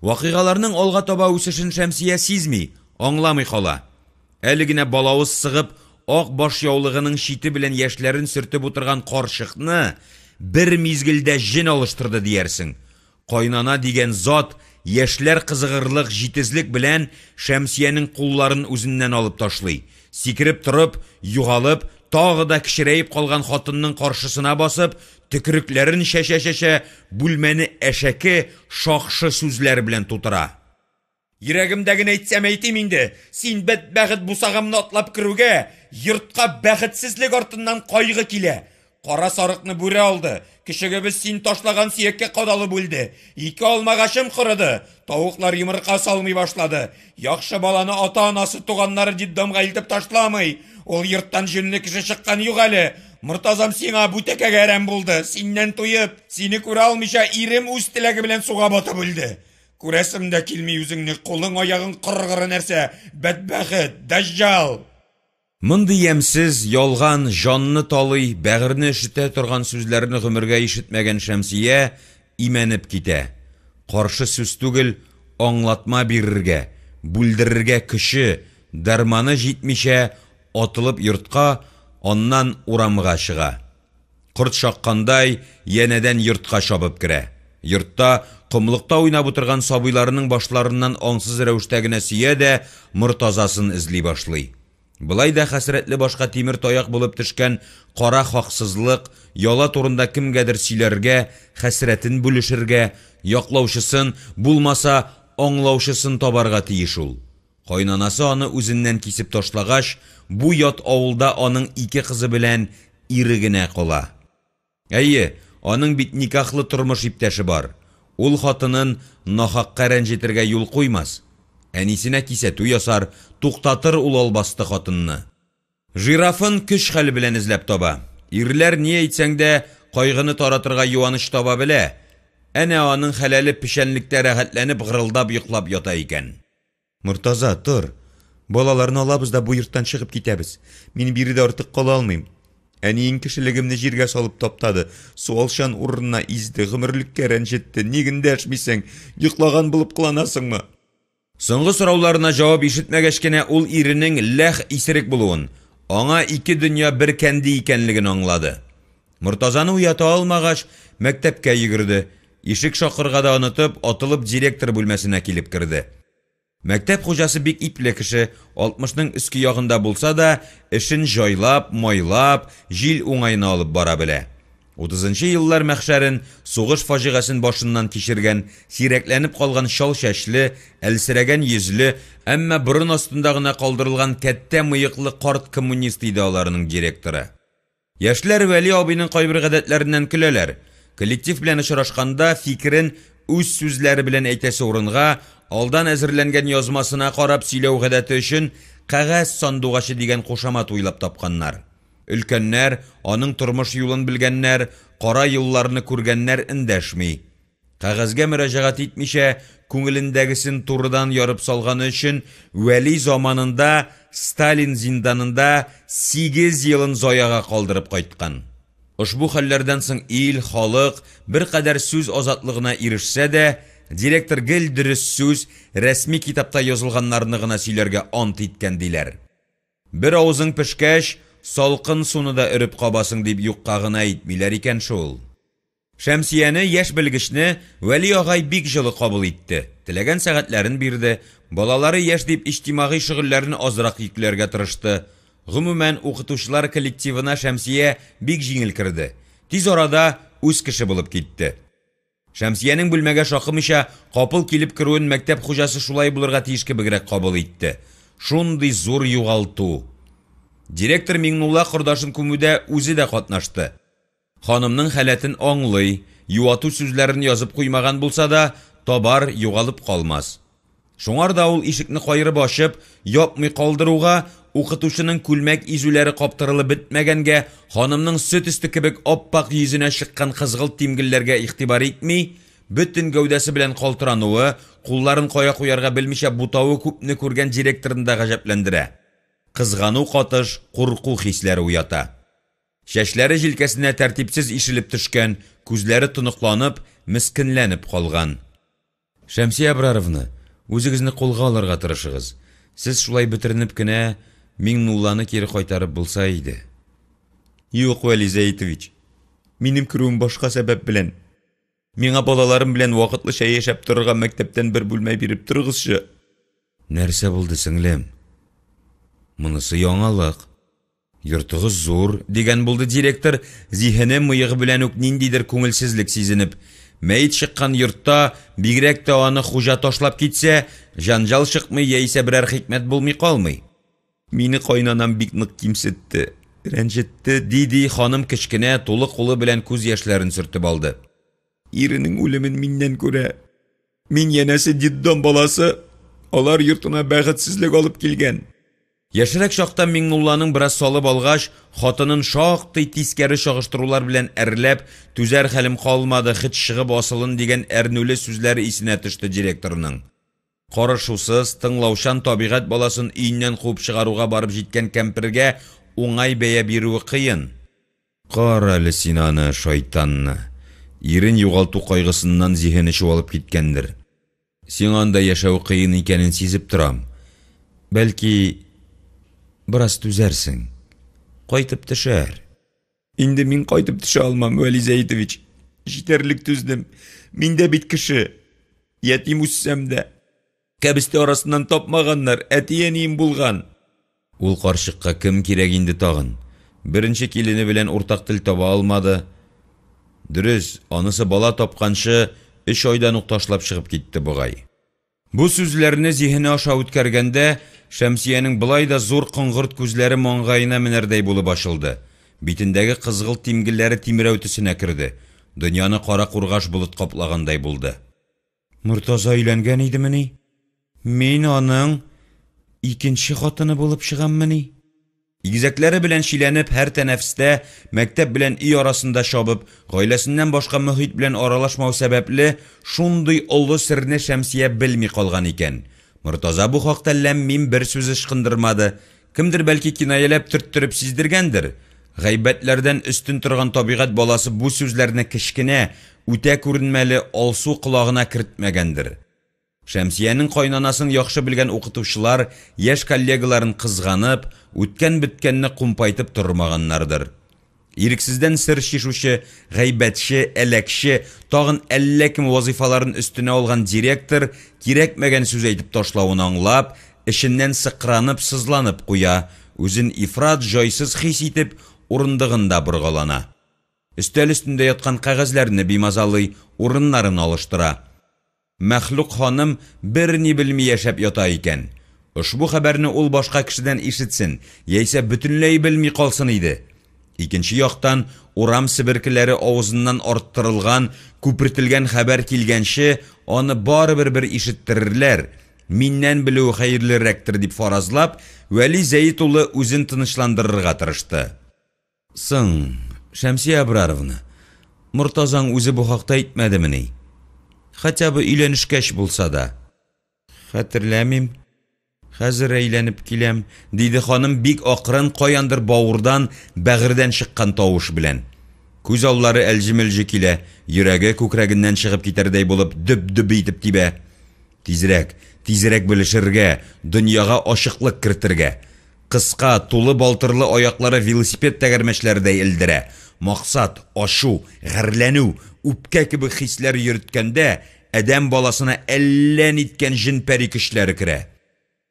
Вакыйгаларның алга таба үсешен Шәмсия сизми, аңламый кала. Әле генә балавыз сыгып, ак баш яулыгының чите белән яшьләрен сөртеп утырган карчыкны бер мизгелдә җен алыштырды диярсең. Кайнана дигән зат яшьләр кызыгырлык җитезлек белән Шәмсиянең кулларын үзеннән алып ташлый. Сикереп торып, югалып, тагы да кечерәеп калган хатынның каршысына басып, төкерекләрен чәчә-чәчә, бүлмәне әшәке, шакшы сүзләр белән тутыра. Йөрәгемдәгене әйтсәм әйтим инде, син бәдбәхет бусагамны атлап керүгә, йортка бәхетсезлек артыннан кайгы килә. Кара сарыкны бүре алды, көчегебез син ташлаган сөяккә кадалып үлде, ике алмагачым корыды, тавыклар йомырка салмый башлады, яхшы баланы ата-анасы, туганнары детдомга илтеп ташламый, ул йорттан җүнле кеше чыккан юк әле. Мортазам сиңа бүтәкәгә әрәм булды, синнән туеп, сине күрә алмыйча ирем үз теләге белән суга батып үлде. Күрәсем дә килми үзеңне, кулың-аягың коргыры нәрсә, бәдбәхет, дәҗҗал! Мондый ямьсез, ялган, җанны талый, бәгырьне өшетә торган сүзләрне гомергә ишетмәгән Шәмсия имәнеп китә. Каршы сүз түгел, аңлатма бирергә, бүлдерергә көче, дәрманы җитмичә, атылып йортка, аннан урамга чыга. Корт чаккандай, янәдән йортка чабып керә. Йортта, комлыкта уйнап утырган сабыйларының башларыннан аңсыз рәвештә генә сөя дә Мортазасын эзли башлый. Болай да хәсрәтле башка тимер таяк булып төшкән кара хаксызлык, яла турында кемгәдер сөйләргә, хәсрәтен бүлешергә, яклаучысын, булмаса, аңлаучысын табарга тиеш ул. Кайнанасы аны үзеннән кисеп ташлагач, бу ят авылда аның ике кызы белән ире генә кала. Әйе, аның бит никахлы тормыш иптәше бар. Ул хатынын нахакка рәнҗетергә юл куймас. Әнисенә кисәтү ясар, туктатыр ул албасты хатынны. Жирафын көч-хәл белән эзләп таба. Ирләр, ни әйтсәң дә, кайгыны таратырга юаныч таба белә. Әнә аның хәләле печәнлектә рәхәтләнеп гырылдап йоклап ята икән. Мортаза, тор. Балаларны алабыз да бу йорттан чыгып китәбез. Мин биредә артык кала алмыйм. Әниең кешелегемне җиргә салып таптады, суалчан урынына изде, гомерлеккә рәнҗетте. Ник эндәшмисең? Йоклаган булып кыланасыңмы? Соңгы сорауларына җавап ишетмәгәч кенә ул иренең ләх исерек булуын, аңа ике дөнья бер кәнди икәнлеген аңлады. Мортазаны уята алмагач, мәктәпкә йөгерде. Ишек шакырга да онытып, атылып директор бүлмәсенә килеп керде. Мәктәп хуҗасы бик ипле кеше, алтмышның өске ягында булса да, эшен җайлап, майлап, җил уңаена алып бара белә. Утызынчы еллар мәхшәрен, сугыш фаҗигасен башыннан кичергән, сирәкләнеп калган чал чәчле, әлсерәгән йөзле, әмма борын астында гына калдырылган кәттә мыеклы карт коммунист иде аларның директоры. Яшьләр Вәли абыйның кайбер гадәтләреннән көләләр. Коллектив белән очрашканда фикерен үз сүзләре белән әйтәсе урынга, алдан әзерләнгән язмасына карап сөйләү гадәте өчен кәгазь сандугачы дигән кушамат уйлап тапканнар. Өлкәннәр, аның тормыш юлын белгәннәр, кара елларны күргәннәр эндәшми. Кәгазьгә мөрәҗәгать итмичә, күңелендәгесен турыдан ярып салганы өчен Вәли заманында Сталин зинданында сигез елын заяга калдырып кайткан. Ошбу хәлләрдән соң ил, халык беркадәр сүз азатлыгына ирешсә дә, директор гел дөрес сүз, рәсми китапта язылганнарны гына сөйләргә ант иткән, диләр. Бер авызың пешкәч, салкын суны да өреп кабасың, дип юкка гына әйтмиләр икән шул. Шәмсияне, яшь белгечне, Вәли агай бик җылы кабул итте, теләгән сәгатьләрен бирде, балалары яшь дип иҗтимагый шөгыльләрен азрак йөкләргә тырышты. Гомумән, укытучылар коллективына Шәмсия бик җиңел керде, тиз арада үз кеше булып китте. Шәмсиянең бүлмәгә шакымыйча капыл килеп керүен мәктәп хуҗасы шулай булырга тиеш кебегрәк кабул итте. Шундый зур югалту! Директор Миңнулла кордашын күмүдә үзе дә катнашты. Ханымның халәтен аңлый, юату сүзләрен язып куймаган булса да, табар, югалып калмас. Шуңар да ул ишекне каерып ачып, япмый калдыруга, укытучының күлмәк изүләре каптырылып бетмәгәнгә, ханымның сөт өсте кебек ап-ак йөзенә чыккан кызгылт тимгелләргә игътибар итми, бөтен гәүдәсе белән калтырануы, кулларын кая куярга белмичә бутавы күпне күргән директорны да гаҗәпләндерә. Кызгану катыш курку хисләре уята. Чәчләре җилкәсенә тәртипсез ишелеп төшкән, күзләре тоныкланып, мескенләнеп калган. Шәмсия Абраровна, үзегезне кулга алырга тырышыгыз. Сез шулай бетеренеп кенә, Миңнулланы кире кайтарып булса иде. Юк, Вәли Зәетович, минем керүем башка сәбәп белән. Миңа балаларым белән вакытлыча яшәп торырга мәктәптән бер бүлмә биреп торыгызчы. Нәрсә булды, сеңлем? Монысы яңалык. Йортыгыз зур, дигән булды директор, зиһене мыегы белән үк ниндидер күңелсезлек сизенеп. Мәет чыккан йортта, бигрәк тә аны хуҗа ташлап китсә, җанҗал чыкмый яисә берәр хикмәт булмый калмый. Мине кайнанам бик нык кимсетте, рәнҗетте, ди-ди ханым кечкенә, тулы кулы белән күз яшьләрен сөртеп алды. Иренең үлемен миннән күрә. Мин, янәсе, детдом баласы, алар йортына бәхетсезлек алып килгән. Яшьрәк чакта Миңнулланың бераз салып алгач, хатынын шактый тискәре чагыштырулар белән әрләп, түзәр хәлем калмады, хет чыгып асылын дигән әрнүле сүзләре исенә төште директорның. Карышусыз, тыңлаучан табигать баласын өеннән куып чыгаруга барып җиткән кәмпергә уңай бәя бирүе кыен. Кара әле син аны, шайтанны! Ирен югалту кайгысыннан зиһене чуалып киткәндер. Сиңа анда яшәү кыен икәнен сизеп торам. Бәлки, бераз түзәрсең. Кайтып төшәр. Инде мин кайтып төшә алмам, Вәли Зәитович. Җитәрлек түздем. Мин дә бит кеше. Ятим үссәм дә. Кәбестә арасыннан тапмаганнар, әти-әнием булган. Ул карчыкка кем кирәк инде тагын? Беренче килене белән уртак тел таба алмады. Дөрес, анысы бала тапканчы өч айдан ук ташлап чыгып китте бугай. Бу сүзләрне зиһене аша үткәргәндә, Шәмсиянең болай да зур коңгырт күзләре маңгаена менәрдәй булып ачылды, битендәге кызгылт тимгелләре тимрәү төсенә керде, дөньяны кара кургаш болыт каплагандай булды. Мортаза өйләнгән идемени? Мин аның икенче хатыны булып чыгаммыни? Игезәкләре белән чиләнеп, һәр тәнәфестә мәктәп белән өй арасында чабып, гаиләсеннән башка мохит белән аралашмау сәбәпле, шундый олы серне Шәмсия белми калган икән. Мортаза бу хакта ләм-мим бер сүз ычкындырмады. Кемдер бәлки кинаяләп төрттереп сиздергәндер? Гайбәтләрдән өстен торган табигать баласы бу сүзләрне кечкенә, үтә күренмәле алсу колагына кертмәгәндер. Шәмсиянең кайнанасын яхшы белгән укытучылар яшь коллегаларын кызганып, үткән-беткәнне кумпайтып тормаганнардыр. Ирексездән сер чишүче, гайбәтче, әләкче, тагын әллә кем вазыйфаларын өстенә алган директор кирәкмәгән сүз әйтеп ташлавын аңлап, эченнән сыкранып, сызланып куя, үзен ифрат җайсыз хис итеп, урындыгында боргалана. Өстәл өстендә яткан кәгазьләрне бимазалый, урыннарын алыштыра. Мәхлук ханым берни белми яшәп ята икән. Ошбу хәбәрне ул башка кешедән ишетсен, яисә бөтенләй белми калсын иде. Икенче яктан, урам себеркеләре авызыннан арттырылган, күпертелгән хәбәр килгәнче, аны барыбер бер ишеттерерләр, миннән белүе хәерлерәктер дип фаразлап, Вәли Зәет улы үзен тынычландырырга тырышты. Соң, Шәмсия Абраровна, Мортазаң үзе бу хакта әйтмәдемени? Хотя бы өйләнешкәч булса да. Хәтерләмим. Хәзер әйләнеп киләм, диде ханым бик акрын, каяндыр бавырдан, бәгырьдән чыккан тавыш белән. Күз аллары әлҗе-мөлҗе килә, йөрәге күкрәгеннән чыгып китәрдәй булып дөп-дөп итеп тибә. Тизрәк, тизрәк белешергә, дөньяга ачыклык кертергә. Кыска, тулы балтырлы аяклары велосипед тәгәрмәчләредәй элдерә. Максат, ачу, гарьләнү, үпкә кебек хисләр йөрткәндә, адәм баласына әллә ниткән җен-пәри көчләре керә.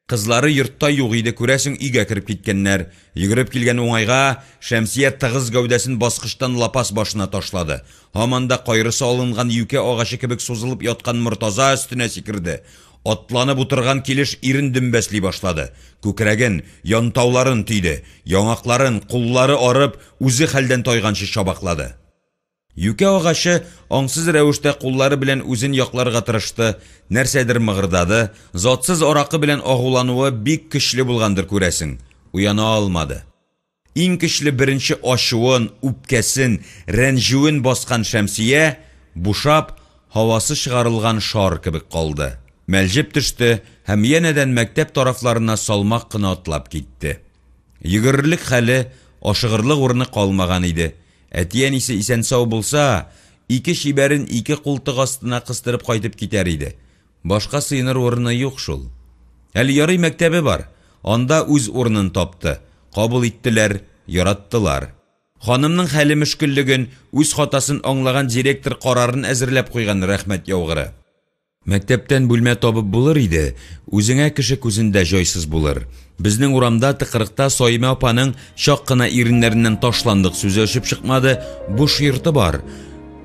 Кызлары йортта юк иде, күрәсең, өйгә кереп киткәннәр. Йөгереп килгән уңайга, Шәмсия тыгыз гәүдәсен баскычтан лапас башына ташлады. Һаман да кайрысы алынган юкә агачы кебек сузылып яткан Мортаза өстенә сикерде. Атланып утырган килеш ирен дөмбәсли башлады. Күкрәген, янтауларын төйде, яңакларын, куллары арып, үзе хәлдән тайганчы чабаклады. Юкә агачы аңсыз рәвештә куллары белән үзен якларга тырышты, нәрсәдер мыгырдады, затсыз аракы белән агулануы бик көчле булгандыр, күрәсең, уяна алмады. Иң көчле беренче ачуын, үпкәсен, рәнҗүен баскан Шәмсия, бушап, һавасы чыгарылган шар кебек калды. Мәлҗеп төште һәм янәдән мәктәп тарафларына салмак кына атлап китте. Йөгерерлек хәле, ашыгырлык урыны калмаган иде. Әти-әнисе исән-сау булса, ике чибәрен ике култык астына кыстырып кайтып китәр иде. Башка сыеныр урыны юк шул. Әле ярый мәктәбе бар. Анда үз урынын тапты, кабул иттеләр, яраттылар. Ханымның хәле мөшкеллеген, үз хатасын аңлаган директор карарын әзерләп куйган, рәхмәт яугыры. Мәктәптән бүлмә табып булыр иде, үзеңә кеше күзендә җайсыз булыр. Безнең урамда, тыкрыкта Саимә апаның чак кына иреннәреннән ташландык сүзе очып чыкмады, буш йорты бар.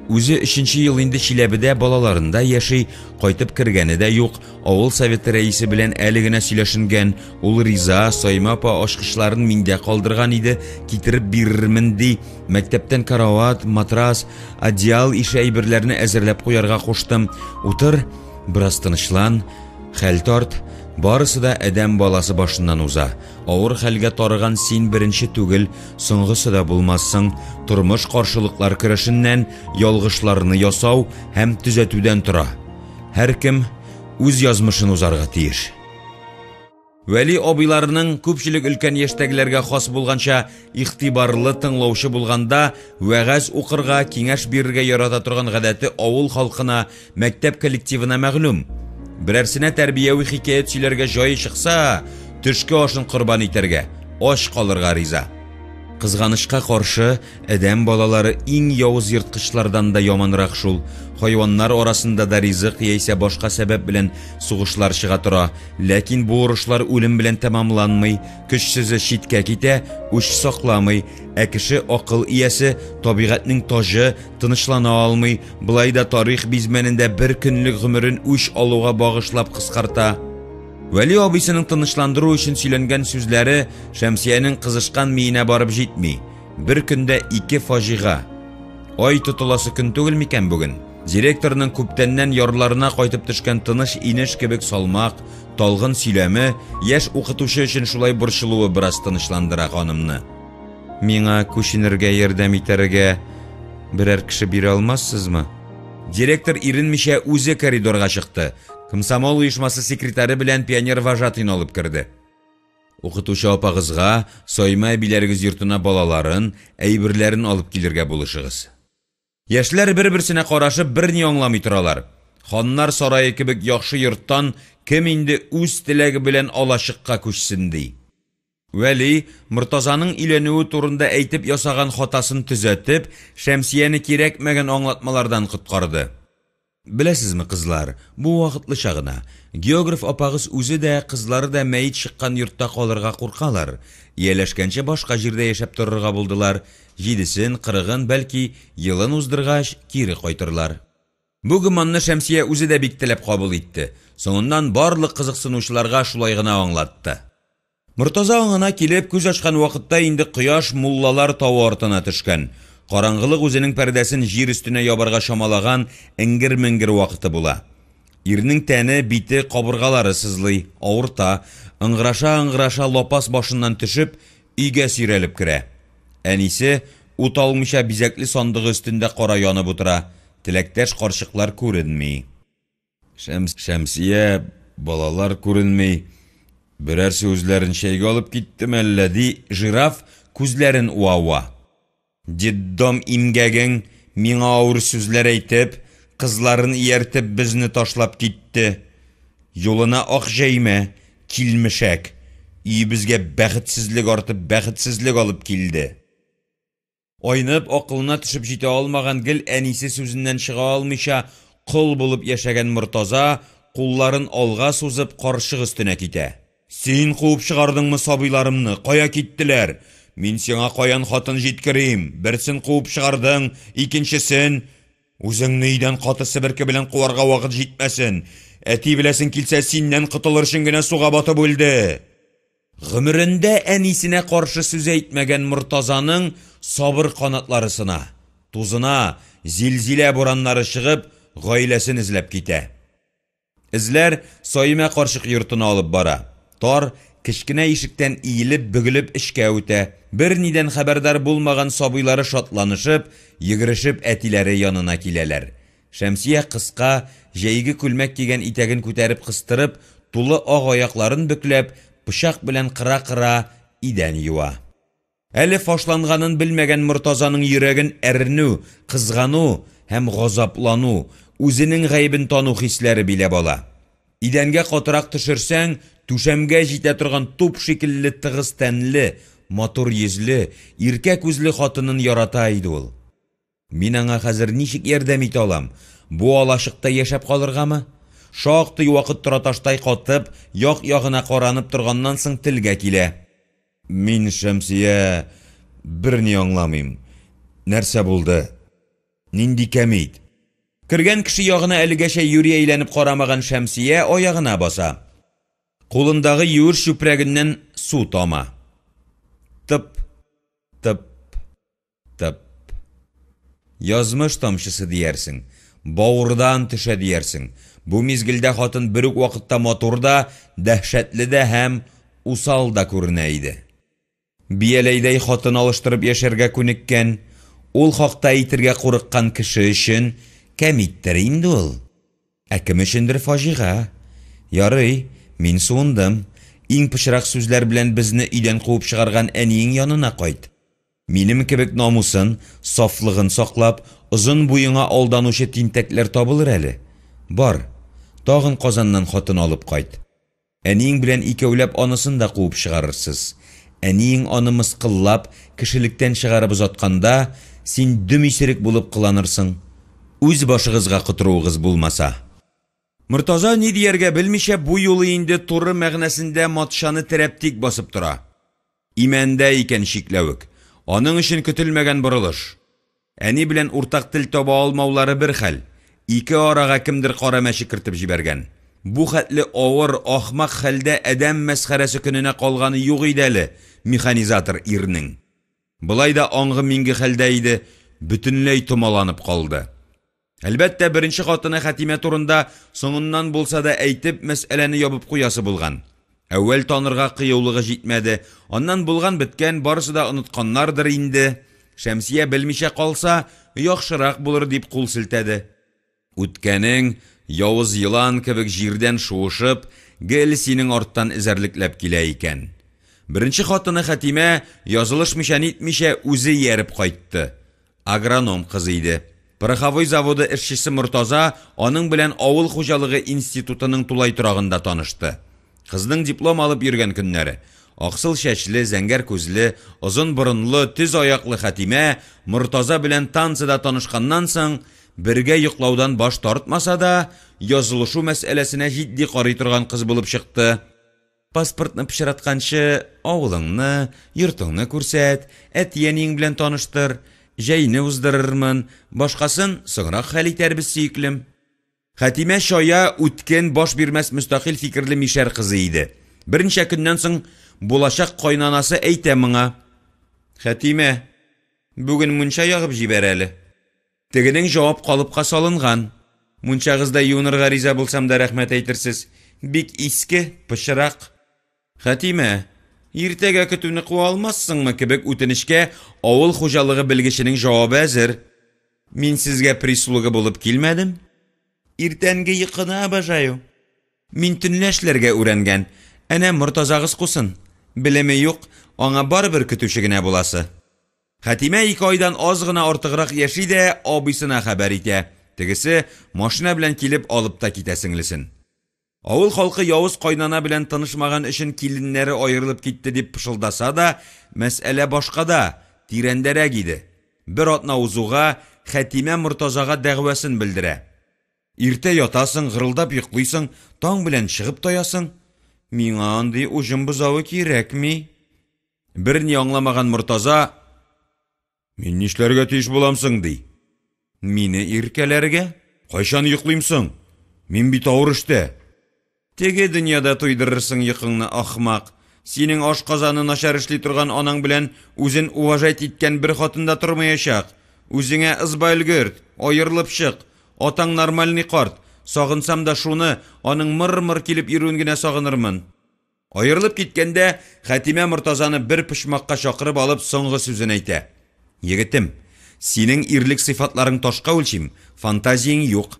Үзе өченче ел инде Чиләбедә балаларында яши, кайтып кергәне дә юк. Авыл советы рәисе белән әле генә сөйләшенгән, ул риза, Саимә апа ачкычларын миндә калдырган иде, китереп бирермен ди. Мәктәптән карават, матрас, одеял ише әйберләрне әзерләп куярга куштым. Утыр, бераз тынычлан, хәл тарт. Барысы да адәм баласы башыннан уза. Авыр хәлгә тарыган син беренче түгел, соңгысы да булмассың. Тормыш каршылыклар көрәшеннән, ялгышларны ясау һәм төзәтүдән тора. Һәркем үз язмышын узарга тиеш. Вәли абыйларының, күпчелек өлкән яшьтәгеләргә хас булганча, игътибарлы тыңлаучы булганда, вәгазь укырга, киңәш бирергә ярата торган гадәте авыл халкына, мәктәп коллективына мәгълүм. Берәрсенә тәрбияви хикәят сөйләргә җае чыкса, төшке ашын корбан итәргә, ач калырга риза. Кызганычка каршы, адәм балалары иң явыз ерткычлардан да яманрак шул. Хайваннар арасында да ризык яисә башка сәбәп белән сугышлар чыга тора. Ләкин бу орышлар үлем белән тәмамланмый, көчсезе читкә китә, үч сакламый. Ә кеше акыл иясе, табигатьнең таҗы, тынычлана алмый, болай да тарих бизмәнендә бер көнлек гомерен үч алуга багышлап кыскарта. Вәли абыйсының тынычландыру өчен сөйләнгән сүзләре Шәмсиянең кызышкан миенә барып җитми. Бер көндә ике фаҗига. Ай тотыласы көн түгел микән бүген? Директорның күптәннән ярларына кайтып төшкән тыныч инеш кебек салмак, талгын сөйләме, яшь укытучы өчен шулай борчылуы бераз тынычландыра ханымны. Миңа күченергә ярдәм итәргә берәр кеше бирә алмассызмы? Директор иренмичә үзе коридорга чыкты. Комсомол оешмасы секретаре белән пионер вожатыйны алып керде. Укытучы апагызга Саймә әбиләрегез йортына балаларын, әйберләрен алып килергә булышыгыз. Яшьләр бер-берсенә карашып берни аңламый торалар. Ханнар сарае кебек яхшы йорттан кем инде үз теләге белән алачыкка күчсен ди. Вәли, Мортазаның өйләнүе турында әйтеп ясаган хатасын төзәтеп, Шәмсияне кирәкмәгән аңлатмалардан коткарды. Беләсезме, кызлар, бу вакытлыча гына. Географ апагыз үзе дә, кызлары да мәет чыккан йортта калырга куркалар. Ияләшкәнче башка җирдә яшәп торырга булдылар. Җидесен, кырыгын, бәлки, елын уздыргач, кире кайтырлар. Бу гөманны Шәмсия үзе дә бик теләп кабул итте. Соңыннан барлык кызыксынучыларга шулай гына аңлатты. Мортаза аңына килеп, күз ачкан вакытта инде кояш Муллалар тавы артына төшкән. Караңгылык үзенең пәрдәсен җир өстенә ябарга чамалаган эңгер-меңгер вакыты була. Ирнең тәне, бите, кабыргалары сызлый, авырта, ыңгыраша-ыңгыраша лапас башыннан төшеп, өйгә сөйрәлеп керә. Әнисе, ут алмыйча, бизәкле сандыгы өстендә кара янып утыра, теләктәш карчыклар күренми. Шәмс, Шәмсия, балалар күренми. Берәрсе үзләрен чәйгә алып киттеме әллә, ди жираф, күзләрен уа-уа. Детдом имгәгең миңа авыр сүзләр әйтеп, кызларын ияртеп безне ташлап китте. Юлына ак җәймә, килмешәк. Өебезгә бәхетсезлек артып бәхетсезлек алып килде. Айнып, акылына төшеп җитә алмаган, гел әнисе сүзеннән чыга алмыйча кол булып яшәгән Мортаза, кулларын алга сузып, карчык өстенә китә. Син куып чыгардыңмы сабыйларымны, кая киттеләр? Мин сиңа каян хатын җиткерим? Берсен куып чыгардың, икенчесен... Үзеңне өйдән каты себерке белән куарга вакыт җитмәсен! Әти беләсең килсә, синнән котылыр өчен генә суга батып үлде! Гомерендә әнисенә каршы сүз әйтмәгән Мортазаның сабыр канатлары сына, тузына, зилзилә бураннары чыгып, гаиләсен эзләп китә. Эзләр Саимә карчык йортына алып бара. Тар, кечкенә ишектән иелеп, бөгелеп эчкә үтә. Бернидән хәбәрдар булмаган сабыйлары шатланышып, йөгерешеп әтиләре янына киләләр. Шәмсия кыска, җәйге күлмәк кигән итәген күтәреп кыстырып, тулы ак аякларын бөкләп, пычак белән кыра-кыра идән юа. Әле фашланганын белмәгән Мортазаның йөрәген әрнү, кызгану һәм газаплану, үзенең гаебен тану хисләре биләп ала. Идәнгә катырак төшерсәң, түшәмгә җитә торган туп шикелле тыгыз тәнле, матур йөзле, иркә күзле хатынын ярата иде ул. Мин аңа хәзер ничек ярдәм итә алам? Бу алачыкта яшәп калыргамы? Шактый вакыт тораташтай катып, як-ягына каранып торганнан соң телгә килә. Мин, Шәмсия, берни аңламыйм. Нәрсә булды? Нинди кәмит? Кергән кеше ягына әлегәчә юри әйләнеп карамаган Шәмсия аягына баса. Кулындагы юеш чүпрәгеннән су тама. Тып, тып, тып. Язмыш тамчысы диярсең, бавырдан төшә диярсең. Бу мизгелдә хатын бер үк вакытта матур да, дәһшәтле дә һәм усал да күренә иде. Бияләйдәй хатын алыштырып яшәргә күнеккән, ул хакта әйтергә курыккан кеше өчен кәмиттер инде ул. Ә кем өчендер фаҗига. Ярый, мин суындым. Иң пычрак сүзләр белән безне өйдән куып чыгарган әниең янына кайт. Минем кебек намусын, сафлыгын саклап, озын буеңа алданучы тинтәкләр табылыр әле. Бар, тагын Казаннан хатын алып кайт. Әниең белән икәүләп анысын да куып чыгарырсыз. Әниең аны мыскыллап, кешелектән чыгарып озатканда, син дөм исерек булып кыланырсың. Үз башыгызга котыруыгыз булмаса. Мортаза ни дияргә белмичә, бу юлы инде туры мәгънәсендә матчаны терәп тик басып тора. Имәндә икән чикләвек. Аның өчен көтелмәгән борылыш. Әни белән уртак тел таба алмаулары бер хәл, ике арага кемдер кара мәче кертеп җибәргән. Бу хәтле авыр, ахмак хәлдә адәм мәсхәрәсе көненә калганы юк иде әле механизатор ирнең. Болай да аңгы-миңге хәлдә иде, бөтенләй томаланып калды. Әлбәттә, беренче хатыны Хәтимә турында соңыннан булса да әйтеп, мәсьәләне ябып куясы булган. Әүвәл танырга кыюлыгы җитмәде, аннан булган-беткән, барысы да онытканнардыр инде. Шәмсия белмичә калса, яхшырак булыр дип кул селтәде. Үткәнең, явыз елан кебек җирдән шуышып, гел синең арттан эзәрлекләп килә икән. Беренче хатыны Хәтимә, язылышмыйча-нитмичә, үзе ияреп кайтты. Агроном кызы иде. Пороховой заводы эшчесе Мортаза аның белән авыл хуҗалыгы институтының тулай торагында танышты. Кызның диплом алып йөргән көннәре. Аксыл чәчле, зәңгәр күзле, озын борынлы, төз аяклы Хәтимә Мортаза белән танцыда танышканнан соң, бергә йоклаудан баш тартмаса да, язылышу мәсьәләсенә җитди карый торган кыз булып чыкты. Паспортны пычратканчы, авылыңны, йортыңны күрсәт, әти-әниең белән таныштыр, җәйне уздырырмын, башкасын соңрак хәл итәрбез, сөеклем. Хәтимә чая, үткен, баш бирмәс мөстәкыйль фикерле мишәр кызы иде. Берничә көннән соң булачак кайнанасы әйтә моңа. Хәтимә, бүген мунча ягып җибәр әле. Тегенең җавап калыпка салынган. Мунчагызда юынырга риза булсам да рәхмәт әйтерсез. Бик иске, пычрак. Хәтимә, иртәгә көтүне куа алмассыңмы кебек үтенечкә авыл хуҗалыгы белгеченең җавабы әзер. Мин сезгә прислуга булып килмәдем. Иртәнге йокыны обожаю. Мин төнлә эшләргә үрәнгән. Әнә Мортазагыз кусын. Белеме юк, аңа барыбер көтүче генә буласы. Хәтимә ике айдан аз гына артыграк яши дә абыйсына хәбәр итә, тегесе машина белән килеп алып та китә сеңлесен. Авыл халкы явыз кайнана белән тынышмаган өчен киленнәре аерылып китте дип пышылдаса да, мәсьәлә башкада, тирәндәрәк иде. Бер атна узуга, Хәтимә Мортазага дәгъвасын белдерә. Иртә ятасың, гырылдап йоклыйсың, таң белән чыгып таясың. Миңа андый уҗым бозавы кирәкми. Берни аңламаган Мортаза, Мин нишләргә тиеш булам соң, ди. Мине иркәләргә? Кайчан йоклыйм соң? Мин бит авыр эштә. Теге дөньяда туйдырырсың йокыңны, ахмак. Синең ашказаны начар эшли торган анаң белән үзен уважать иткән бер хатын да тормаячак. Үзеңә ызба өлгерт, аерылып чык. Атаң нормальный карт. Сагынсам да шуны, аның мыр-мыр килеп йөрүен генә сагынырмын. Аерылып киткәндә, Хәтимә Мортазаны бер почмакка чакырып алып соңгы сүзен әйтә. Егетем, синең ирлек сыйфатларың ташка үлчим, фантазияң юк.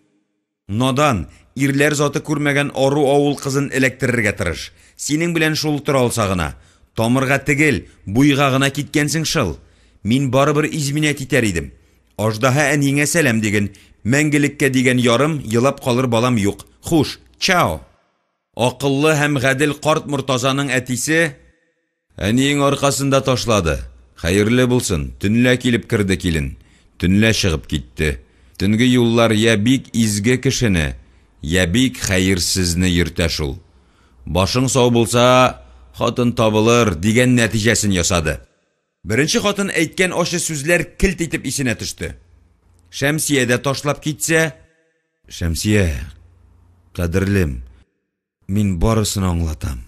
Надан, ирләр заты күрмәгән ару авыл кызын эләктерергә тырыш. Синең белән шул тора алса гына. Тамырга тегел, буйга гына киткәнсең шыл. Мин барыбер изменять итәр идем. Аждаһа әниеңә сәлам диген. Мәңгелеккә дигән ярым, елап калыр балам юк. Хуш, чао! Акыллы һәм гадел карт Мортазаның әтисе: «Әниең аркасында ташлады, хәерле булсын, төнлә килеп керде килен, төнлә чыгып китте. Төнге юллар я бик изге кешене, я бик хәерсезне йөртә шул. Башың сау булса, хатын табылыр», – дигән нәтиҗәсен ясады. Беренче хатын әйткән ачы сүзләр келт итеп исенә төште. Шәмсия дә ташлап китсә? Шәмсия, кадерлем, мин барысын аңлатам.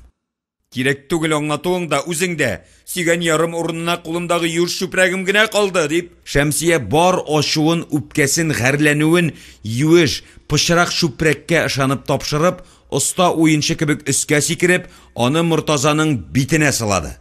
Кирәк түгел аңлатуың да, үзең дә! Сөйгән ярым урынына кулымдагы юеш чүпрәгем генә калды, дип, Шәмсия бар ачуын, үпкәсен, гарьләнүен юеш, пычрак чүпрәккә ышанып тапшырып, оста уенчы кебек өскә сикереп, аны Мортазаның битенә сылады.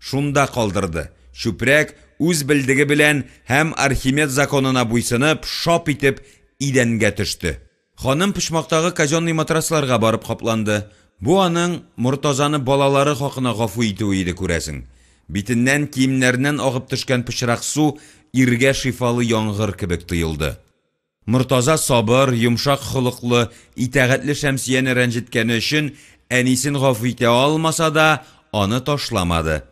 Шунда калдырды, чүпрәк, үз белдеге белән һәм Архимед законына буйсынып, шап итеп идәнгә төште. Ханым почмактагы казенный матрасларга барып капланды. Бу аның Мортазаны балалары хакына гафу итүе иде, күрәсең. Битеннән, киемнәреннән агып төшкән пычрак су иргә шифалы яңгыр кебек тоелды. Мортаза сабыр, йомшак холыклы, итагатьле Шәмсияне рәнҗеткәне өчен әнисен гафу итә алмаса да, аны ташламады.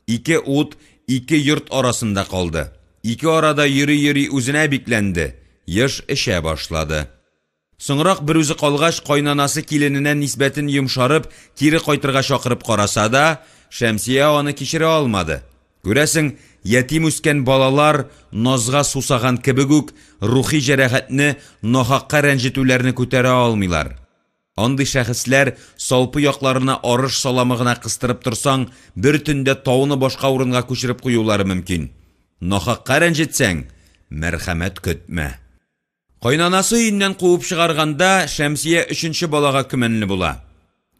Ике ут, ике йорт арасында калды. Ике арада йөри-йөри үзенә бикләнде, еш эчә башлады. Соңрак берүзе калгач, кайнанасы килененә нисбәтен йомшарып, кире кайтырга чакырып караса да, Шәмсия аны кичерә алмады. Күрәсең, ятим үскән балалар назга сусаган кебек үк, рухи җәрәхәтне, нахакка рәнҗетүләрне күтәрә алмыйлар. Андый шәхесләр салпы якларына арыш саламы гына кыстырып торсаң, бер төндә тауны башка урынга күчереп куюлары мөмкин. Нахакка рәнҗетсәң, мәрхәмәт көтмә. Кайнанасы өеннән куып чыгарганда, Шәмсия өченче балага көмәнле була.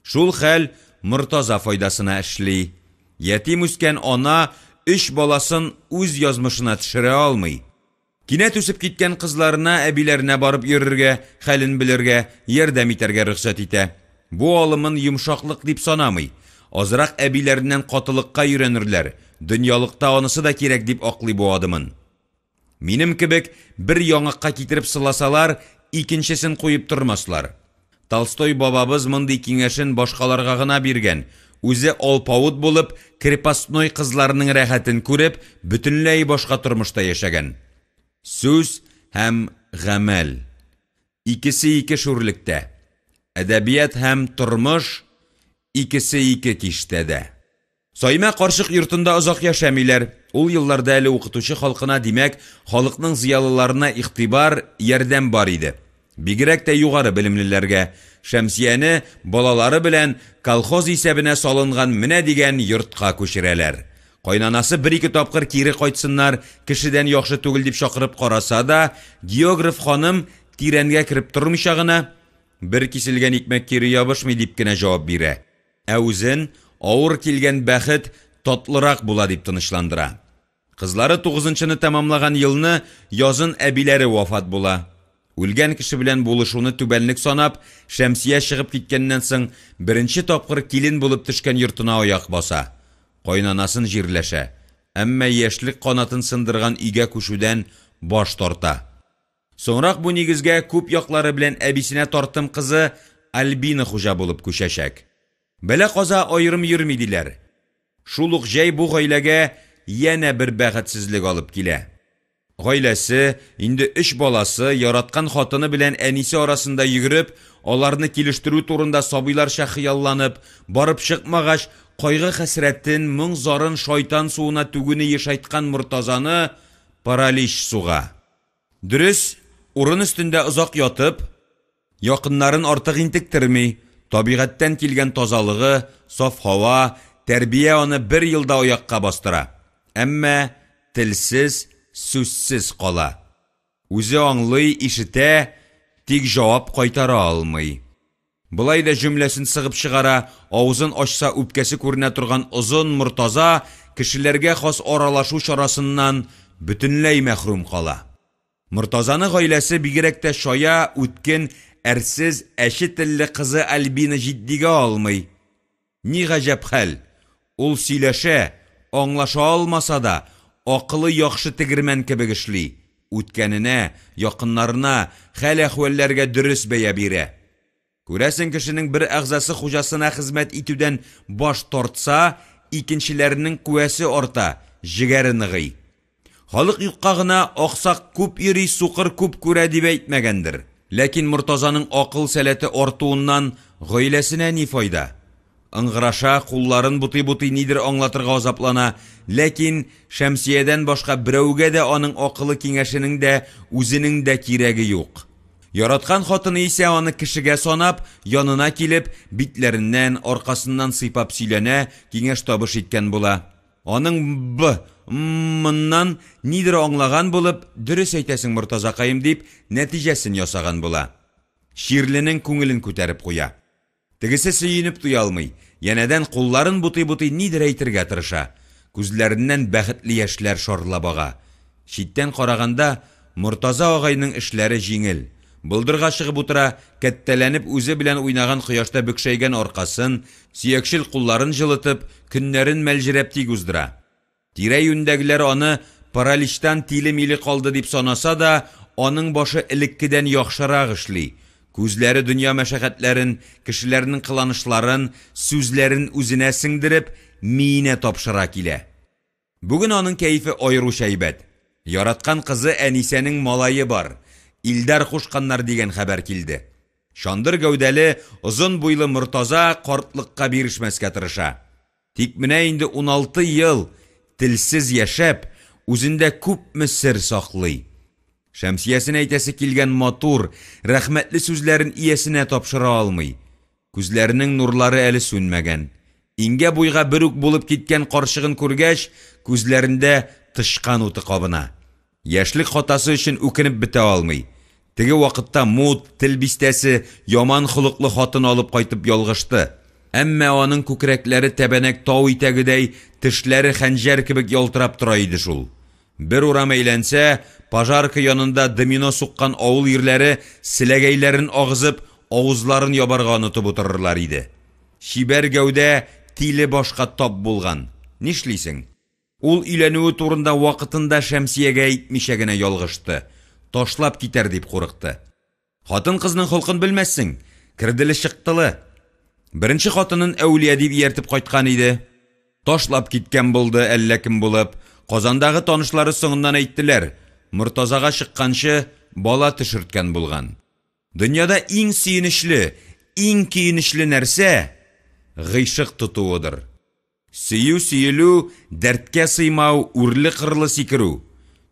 Шул хәл Мортаза файдасына эшли. Ятим үскән ана өч баласын үз язмышына төшерә алмый. Кинәт үсеп киткән кызларына әбиләренә барып йөрергә, хәлен белергә, ярдәм итәргә рөхсәт итә. Бу алымын йомшаклык дип санамый. Азрак әбиләреннән катылыкка өйрәнерләр, дөньялыкта анысы да кирәк дип аклый бу адымын. Минем кебек бер яңакка китереп сыласалар, икенчесен куеп тормаслар. Толстой бабабыз мондый киңәшен башкаларга гына биргән, үзе алпавыт булып, крепостной кызларының рәхәтен күреп, бөтенләй башка тормышта яшәгән. Сүз һәм гамәл. Икесе ике шүрлектә. Әдәбият һәм тормыш икесе ике киштәдә. Саимә карчык йортында озак яшәмиләр. Ул елларда әле укытучы халкына, димәк, халыкның зыялыларына игътибар, ярдәм бар иде. Бигрәк тә югары белемлеләргә. Шәмсияне балалары белән колхоз исәбенә салынган менә дигән йортка күчерәләр. Кайнанасы бер-ике тапкыр кире кайтсыннар, кешедән яхшы түгел дип чакырып караса да, географ ханым тирәнгә кереп тормыйча гына, бер киселгән икмәк кире ябышмый дип кенә җавап бирә. Ә үзен авыр килгән бәхет татлырак була дип тынычландыра. Кызлары тугызынчыны тәмамлаган елны язын әбиләре вафат була. Үлгән кеше белән булышуны түбәнлек санап, Шәмсия чыгып киткәннән соң беренче тапкыр килен булып төшкән йортына аяк баса. Кайнанасын җирләшә. Әмма яшьлек канатын сындырган өйгә күчүдән баш тарта. Соңрак бу нигезгә күп яклары белән әбисенә тартым кызы Альбина хуҗа булып күчәчәк. Бәла-каза аерым йөрми, диләр. Шул ук җәй бу гаиләгә янә бер бәхетсезлек алып килә. Гаиләсе, инде өч баласы, яраткан хатыны белән әнисе арасында йөгереп, аларны килештерү турында сабыйларча хыялланып, барып чыкмагач, кайгы-хәсрәтен, моң-зарын шайтан суына түгүне ешайткан Мортазаны паралич суга. Дөрес, урын өстендә озак ятып, якыннарын артык интектерми, табигатьтән килгән тазалыгы, саф һава, тәрбия аны бер елда аякка бастыра. Әмма телсез, сүзсез кала. Үзе аңлый, ишетә, тик җавап кайтара алмый. Болай да җөмләсен сыгып чыгара, авызын ачса үпкәсе күренә торган озын Мортаза кешеләргә хас аралашу чарасыннан бөтенләй мәхрүм кала. Мортазаны гаиләсе бигрәк тә чая, үткен, әрсез, әче телле кызы Альбина җитдигә алмый. Ни гаҗәп хәл, ул сөйләшә, аңлаша алмаса да, акылы яхшы тегермән кебек эшли, үткәненә, якыннарына, хәл-әхвәлләргә дөрес бәя бирә. Күрәсең, кешенең бер әгъзасы хуҗасына хезмәт итүдән баш тартса, икенчеләренең куәсе арта, җегәре ныгый. Халык юкка гына аксак күп йөри, сукыр күп күрә дип әйтмәгәндер. Ләкин Мортазаның акыл сәләте артуыннан гаиләсенә ни файда? Ыңгыраша, кулларын бутый-бутый нидер аңлатырга азаплана, ләкин Шәмсиядән башка берәүгә дә аның акылы киңәшенең дә, үзенең дә кирәге юк. Яраткан хатыны исә аны кешегә санап, янына килеп, битләреннән, аркасыннан сыйпап сөйләнә, киңәш-табыш иткән була. Аның б м-мыннан нидер аңлаган булып, дөрес әйтәсең, Мортазакаем, дип, нәтиҗәсен ясаган була. Чирленең күңелен күтәреп куя. Тегесе сөенеп туя алмый, янәдән кулларын бутый-бутый нидер әйтергә тырыша. Күзләреннән бәхетле яшьләр шарлап ага. Читтән караганда, Мортаза агайның эшләре җиңел. Болдырга чыгып утыра, кәттәләнеп үзе белән уйнаган кояшта бөкшәйгән аркасын, сөякчел кулларын җылытып, көннәрен мәлҗерәп тик уздыра. Тирә-юньдәгеләр аны параличтан тиле-миле калды дип санаса да, аның башы элеккедән яхшырак эшли, күзләре дөнья мәшәкатьләрен, кешеләрнең кыланышларын, сүзләрен үзенә сеңдереп, миенә тапшыра килә. Бүген аның кәефе аеруча әйбәт. Яраткан кызы Әнисәнең малае бар, Илдар кушканнар дигән хәбәр килде. Чандыр гәүдәле, озын буйлы Мортаза картлыкка бирешмәскә тырыша. Тик менә инде 16 ел телсез яшәп, үзендә күпме сер саклый. Шәмсиясенә әйтәсе килгән матур, рәхмәтле сүзләрен иясенә тапшыра алмый. Күзләренең нурлары әле сүнмәгән. Иңгә-буйга бер үк булып киткән карчыгын күргәч, күзләрендә тычкан уты кабына. Яшьлек хатасы өчен үкенеп бетә алмый. Теге вакытта мут, тел бистәсе, яман холыклы хатын алып кайтып ялгышты. Әмма аның күкрәкләре тәбәнәк тау итәгедәй, тешләре хәнҗәр кебек ялтырап тора иде шул. Бер урам әйләнсә, пожарка янында домино суккан авыл ирләре селәгәйләрен агызып, авызларын ябарга онытып утырырлар иде. Чибәр гәүдә тиле башка тап булган, нишлисең? Ул өйләнүе турында вакытында Шәмсиягә әйтмичә генә ялгышты, ташлап китәр дип курыкты. Хатын-кызның холкын белмәссең, керделе-чыктылы. Беренче хатынын әүлия дип ияртеп кайткан иде. Ташлап киткән булды әллә кем булып. Казандагы танышлары соңыннан әйттеләр, Мортазага чыкканчы бала төшерткән булган. Дөньяда иң сөенечле, иң көенечле нәрсә, гыйшык тотуыдыр. Сөю-сөелү, дәрткә сыймау, үрле-кырлы сикерү.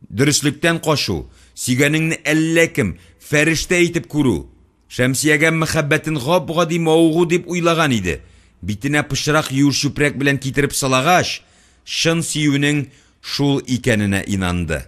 Дөреслектән качу, сөйгәнеңне әллә кем, фәрештә итеп күрү. Шәмсиягә мәхәббәтен гап-гади мавыгу дип уйлаган иде, битенә пычрак юеш чүпрәк белән китереп сылагач, чын сөюнең шул икәненә инанды.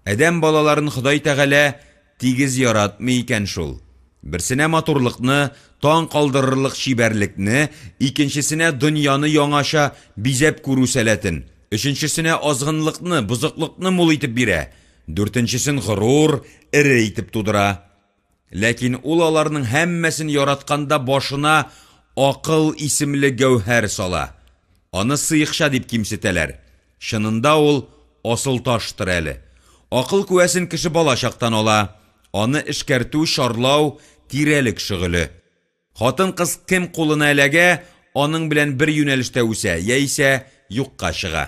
Адәм балаларын Ходай Тәгалә тигез яратмый икән шул. Берсенә матурлыкны, таң калдырырлык чибәрлекне, икенчесенә дөньяны яңача бизәп күрү сәләтен, өченчесенә азгынлыкны, бозыклыкны мул итеп бирә, дүртенчесен горур, эре итеп тудыра. Ләкин ул аларның һәммәсен яратканда башына акыл исемле гәүһәр сала. Аны сыекча дип кимсетәләр. Чынында ул асылташтыр әле. Акыл күәсен кеше бала чактан ала. Аны эшкәртү, чарлау, тирәлек шөгыле. Хатын-кыз кем кулына эләгә, аның белән бер юнәлештә үсә яисә юкка чыга.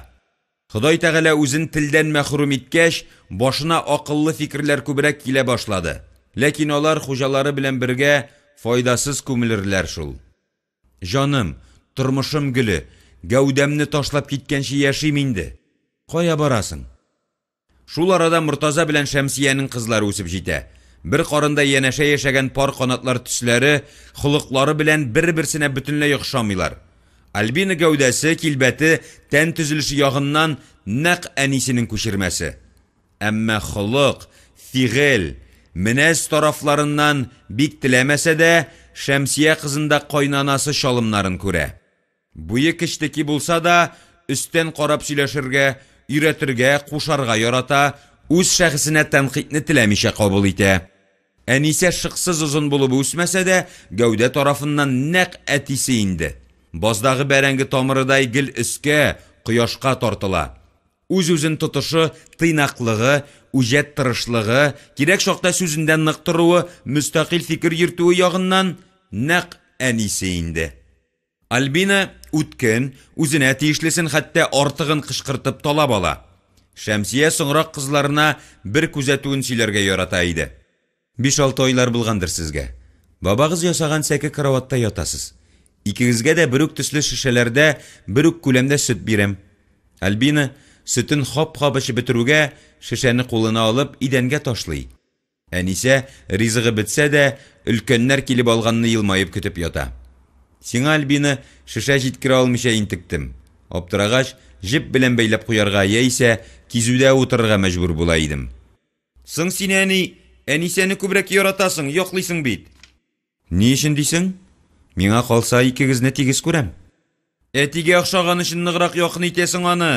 Ходай Тәгалә үзен телдән мәхрүм иткәч, башына акыллы фикерләр күбрәк килә башлады. Ләкин алар хуҗалары белән бергә файдасыз күмелерләр шул. Җаным, тормышым гөле, гәүдәмне ташлап киткәнче яшим инде. Кая барасың? Шул арада Мортаза белән Шәмсиянең кызлары үсеп җитә. Бер карында янәшә яшәгән пар канатлар төсләре, холыклары белән бер-берсенә бөтенләй охшамыйлар. Альбина гәүдәсе, килбәте, тән төзелеше ягыннан нәкъ әнисенең күчермәсе. Әмма холык, фигыль, менәз тарафларыннан бик теләмәсә дә, Шәмсия кызында кайнанасы чалымнарын күрә. Буе кечтеки булса да, өстән карап сөйләшергә, өйрәтергә, кушарга ярата, үз шәхесенә тәнкыйтьне теләмичә кабул итә. Әнисә шыксыз озын булып үсмәсә дә, гәүдә тарафыннан нәкъ әтисе инде. Баздагы бәрәңге тамырыдай гел өскә, кояшка тартыла. Үз-үзен тотышы, тыйнаклыгы, үҗәт тырышлыгы, кирәк чакта сүзендә нык торуы, мөстәкыйль фикер йөртүе ягыннан нәкъ әнисе инде. Альбина үткен, үзенә тиешлесен, хәтта артыгын кычкыртып талап ала. Шәмсия соңрак кызларына бер күзәтүен сөйләргә ярата иде. Биш-алты айлар булгандыр сезгә. Бабагыз ясаган сәке-караватта ятасыз. Икегезгә дә бер үк төсле шешәләрдә, бер үк күләмдә сөт бирәм. Альбина, сөтен хап-хап эчеп бетерүгә, шешәне кулына алып, идәнгә ташлый. Әнисә, ризыгы бетсә дә, өлкәннәр килеп алганны елмаеп көтеп ята. Сиңа, Альбина, шешә җиткерә алмыйча интектем. Аптырагач, җеп белән бәйләп куярга яисә кизүдә утырырга мәҗбүр була идем. Соң син, әни, Әнисәне күбрәк яратасың, яклыйсың бит. Ни өчен дисең? Миңа калса, икегезне тигез күрәм. Әтигә охшаган өчен ныграк якын итәсең аны.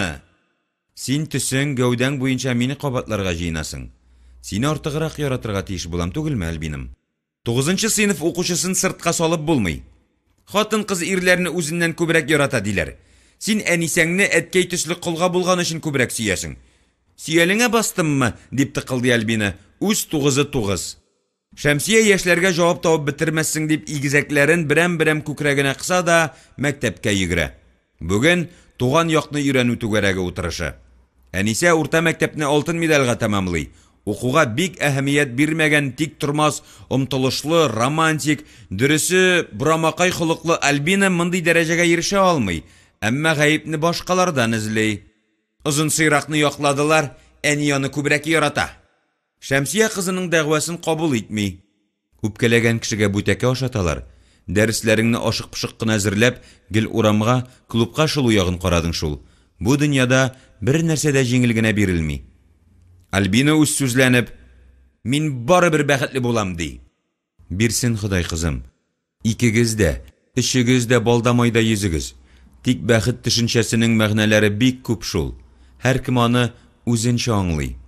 Син төсең, гәүдәң буенча мине кабатларга җыенасың. Сине артыграк яратырга тиеш булам түгелме, Альбиным? Тугызынчы сыйныф укучысын сыртка салып булмый. Хатын-кыз ирләрне үзеннән күбрәк ярата, диләр. Син Әнисәңне әткәй төсле колга булган өчен күбрәк сөясең. Сөялеңә бастыммы? дип тыкылдый Альбина. Үз тугызы тугыз. Шәмсия яшьләргә җавап табып бетермәссең дип игезәкләрен берәм-берәм күкрәгенә кыса да мәктәпкә йөгерә. Бүген туган якны өйрәнү түгәрәге утырышы. Әнисә урта мәктәпне алтын медальгә тәмамлый. Укуга бик әһәмият бирмәгән тиктормас, омтылышлы, романтик, дөресе, борамакай холыклы Альбина мондый дәрәҗәгә ирешә алмый, әмма гаепне башкалардан эзли. Озын сыйракны якладылар, әни аны күбрәк ярата. Шәмсия кызының дәгъвасын кабул итми. Үпкәләгән кешегә бүтәкә ашаталар. Дәресләреңне ашык-пошык кына әзерләп, гел урамга, клубка шылу ягын карадың шул. Бу дөньяда бер нәрсә дә җиңел генә бирелми. Альбина үзсүзләнеп, Мин барыбер бәхетле булам, ди. Бирсен Ходай, кызым. Икегез дә, өчегез дә балда-майда йөзегез. Тик бәхет төшенчәсенең мәгънәләре бик күп шул. Һәркем аны үзенчә аңлый.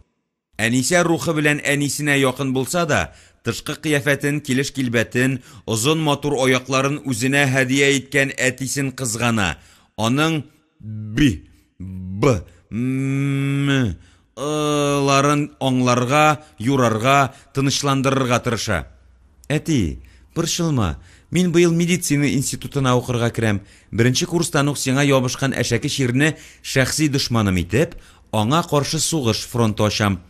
Әнисә рухы белән әнисенә якын булса да, тышкы кыяфәтен, килеш-килбәтен, озын матур аякларын үзенә һәдия иткән әтисен кызгана, аның би, бы, ме, ы ларын аңларга, юрарга, тынычландырырга тырыша. Әти, борчылма, мин быел медицина институтына укырга керәм, беренче курстан ук сиңа ябышкан әшәке чирне шәхси дошманым итеп, Аңа каршы сугыш фронты ачам.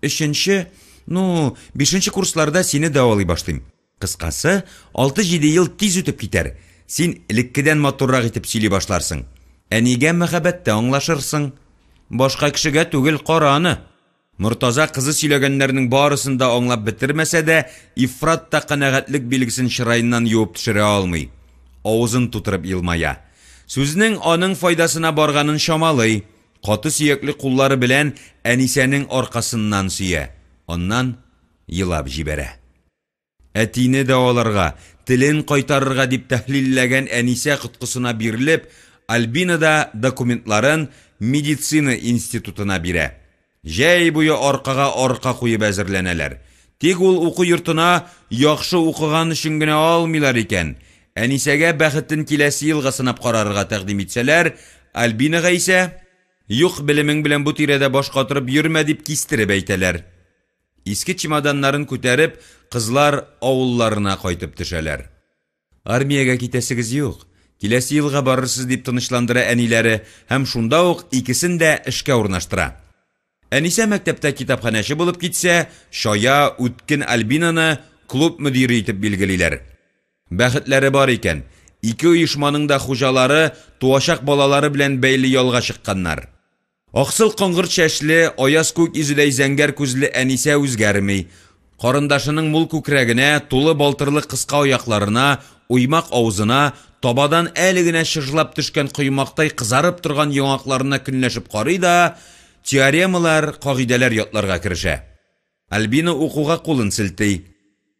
Өченче, ну, бишенче курсларда сине дәвалый башлыйм. Кыскасы, алты-җиде ел тиз үтеп китәр. Син элеккедән матуррак итеп сөйли башларсың. Әнигә мәхәббәттә аңлашырсың. Башка кешегә түгел, кара аны. Мортаза кызы сөйләгәннәрнең барысын да аңлап бетермәсә дә, ифрат та канәгатьлек билгесен чыраеннан юып төшерә алмый. Авызын тутырып елмая. Сүзнең аның файдасына барганын чамалый. Каты сөякле куллары белән Әнисәнең аркасыннан сөя, аннан елап җибәрә. Әтине дәваларга, телен кайтарырга дип тәхлилләгән Әнисә коткысына бирелеп, Альбина да документларын медицина институтына бирә. Җәй буе аркага арка куеп әзерләнәләр. Тик ул уку йортына яхшы укыган өчен генә алмыйлар икән. Әнисәгә бәхетен киләсе елга сынап карарга тәкъдим итсәләр, Альбинага исә, Юк белемең белән бу тирәдә баш катырып йөрмә, дип кистереп әйтәләр. Иске чемоданнарын күтәреп, кызлар авылларына кайтып төшәләр. Армиягә китәсегез юк, киләсе елга барырсыз, дип тынычландыра әниләре һәм шунда ук икесен дә эшкә урнаштыра. Әнисә мәктәптә китапханәче булып китсә, чая, үткен Альбинаны клуб мөдире итеп билгелиләр. Бәхетләре бар икән, ике оешманың да хуҗалары туачак балалары белән бәйле ялга чыкканнар. Аксыл коңгырт чәчле, аяз күк йөзедәй зәңгәр күзле Әнисә үзгәрми. Карындашының мул күкрәгенә, тулы балтырлы кыска аякларына, уймак авызына, табадан әле генә чыжлап төшкән коймактай кызарып торган яңакларына көнләшеп карый да, теоремалар, кагыйдәләр ятларга керешә. Альбина укуга кулын селти.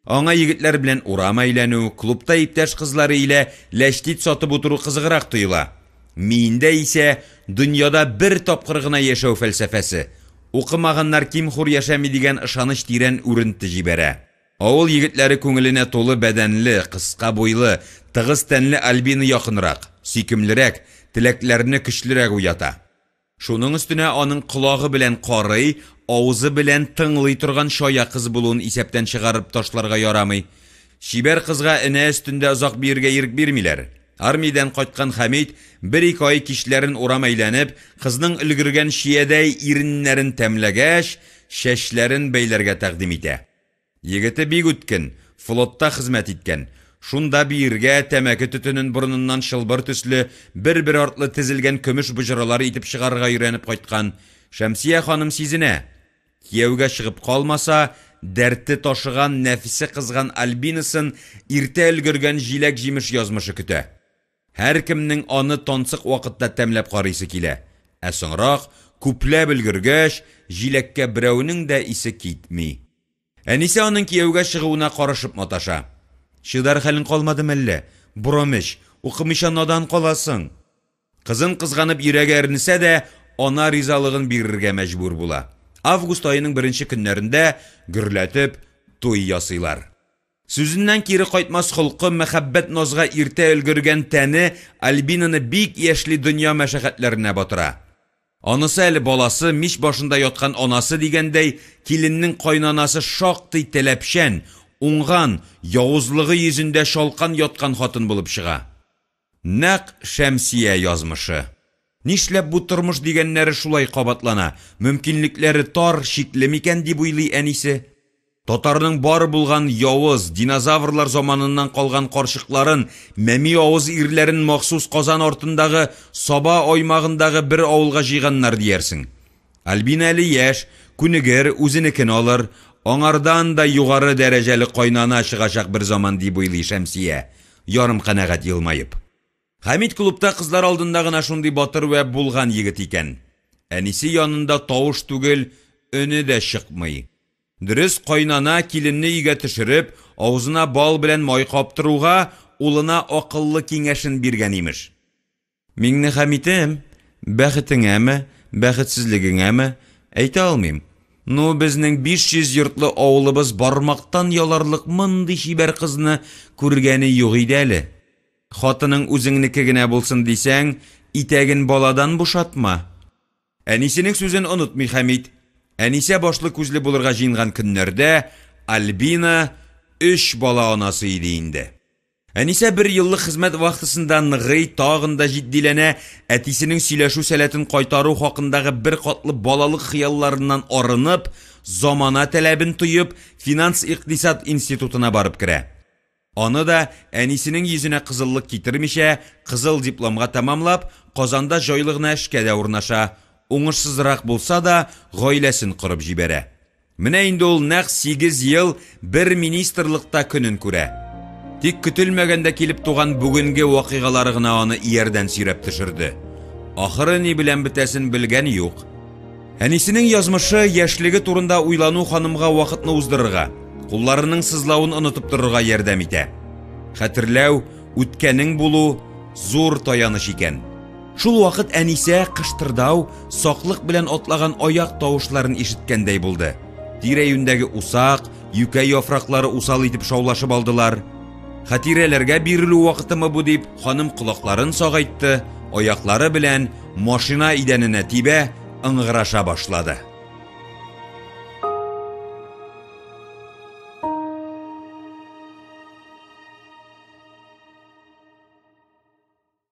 Аңа егетләр белән урам әйләнү, клубта иптәш кызлары илә ләчтит сатып утыру кызыграк тоела. Миендә исә дөньяда бер тапкыр гына яшәү фәлсәфәсе, укымаганнар ким-хур яшәми дигән ышаныч тирән үренте җибәрә. Авыл егетләре күңеленә тулы бәдәнле, кыска буйлы, тыгыз тәнле Альбина якынрак, сөйкемлерәк, теләкләрне көчлерәк уята. Шуның өстенә аның колагы белән карый, авызы белән тыңлый торган чая кыз булуын исәптән чыгарып ташларга ярамый. Чибәр кызга энә өстендә озак биергә ирек бирмиләр. Армиядән кайткан Хәмит бер-ике ай кичләрен урам әйләнеп, кызның өлгергән чиядәй иреннәрен тәмләгәч, чәчләрен бәйләргә тәкъдим итә. Егете бик үткен, флотта хезмәт иткән. Шунда биергә, тәмәке төтенен борыныннан чылбыр төсле бер-бер артлы тезелгән көмеш боҗралар итеп чыгарырга өйрәнеп кайткан. Шәмсия ханым сизенә, кияүгә чыгып калмаса, дәрте ташыган, нәфесе кызган Альбинасын иртә өлгергән җиләк-җимеш язмышы көтә. Һәркемнең аны тансык вакытта тәмләп карыйсы килә, ә соңрак, күпләп өлгергәч, җиләккә берәүнең дә исе китми. Әнисе аның кияүгә чыгуына карышып маташа. Чыдар хәлең калмады мәллә, Бромеч, укымыйча надан каласың! Кызын кызганып йөрәге әрнесә дә, ана ризалыгын бирергә мәҗбүр була. Август аеның беренче көннәрендә гөрләтеп туй ясыйлар. Сүзеннән кире кайтмас холкы, мәхәббәт-назга иртә өлгергән тәне Альбинаны бик яшьли дөнья мәшәкатьләренә батыра. Анысы әле баласы, мич башында яткан анасы дигәндәй, киленнең кайнанасы шактый таләпчән, уңган, явызлыгы йөзендә чалкан яткан хатын булып чыга. Нәкъ Шәмсия язмышы. Нишләп бу тормыш дигәннәре шулай кабатлана, мөмкинлекләре тар, чикле микән, дип уйлый әнисе. Татарның бар булган явыз, динозаврлар заманыннан калган карчыкларын, мәми авыз ирләрен махсус Казан артындагы Саба аймагындагы бер авылга җыйганнар диярсең. Альбина әле яшь, күнегер, үзенекен алыр, аңардан да югары дәрәҗәле кайнана чыгачак бер заман дип уйлый Шәмсия, ярым канәгать елмаеп. Хәмит клубта кызлар алдында гына шундый батыр вә булган егет икән. Әнисе янында тавыш түгел, өне дә чыкмый. Дөрес, кайнана киленне өйгә төшереп, авызына бал белән май каптыруга, улына акыллы киңәшен биргән, имеш. Миңнехәмитем, бәхетеңәме, бәхетсезлегеңәме, әйтә алмыйм, ну безнең 500 йортлы авылыбыз бармактан яларлык мондый чибәр кызны күргәне юк иде әле. Хатының үзеңнеке генә булсын дисәң, итәген баладан бушатма. Әнисенең сүзен онытмый Хәмит. Әнисә башлы-күзле булырга җыенган көннәрдә Альбина өч бала анасы иде инде. Әнисә бер еллык хезмәт вахтасында ныгый, тагын да җитдиләнә, әтисенең сөйләшү сәләтен кайтару хакындагы беркатлы балалык хыялларыннан арынып, замана таләбен тоеп, финанс-икътисад институтына барып керә. Аны да, әнисенең йөзенә кызыллык китермичә, кызыл дипломга тәмамлап, Казанда җайлы гына эшкә дә урнаша, уңышсызрак булса да, гаиләсен корып җибәрә. Менә инде ул нәкъ сигез ел бер министрлыкта көнен күрә. Тик көтелмәгәндә килеп туган бүгенге вакыйгалары гына аны иярдән сөйрәп төшерде. Ахыры ни белән бетәсен белгән юк. Әнисенең язмышы, яшьлеге турында уйлану ханымга вакытны уздырырга, кулларының сызлавын онытып торырга ярдәм итә. Хәтерләү, үткәнең булу зур таяныч икән. Шул вакыт Әнисә кыштырдау, саклык белән атлаган аяк тавышларын ишеткәндәй булды. Тирә-юньдәге усак, юкә яфраклары усал итеп шаулашып алдылар. Хатирәләргә бирелү вакытымы бу дип, ханым колакларын сагайтты, аяклары белән машина идәненә тибә, ыңгыраша башлады.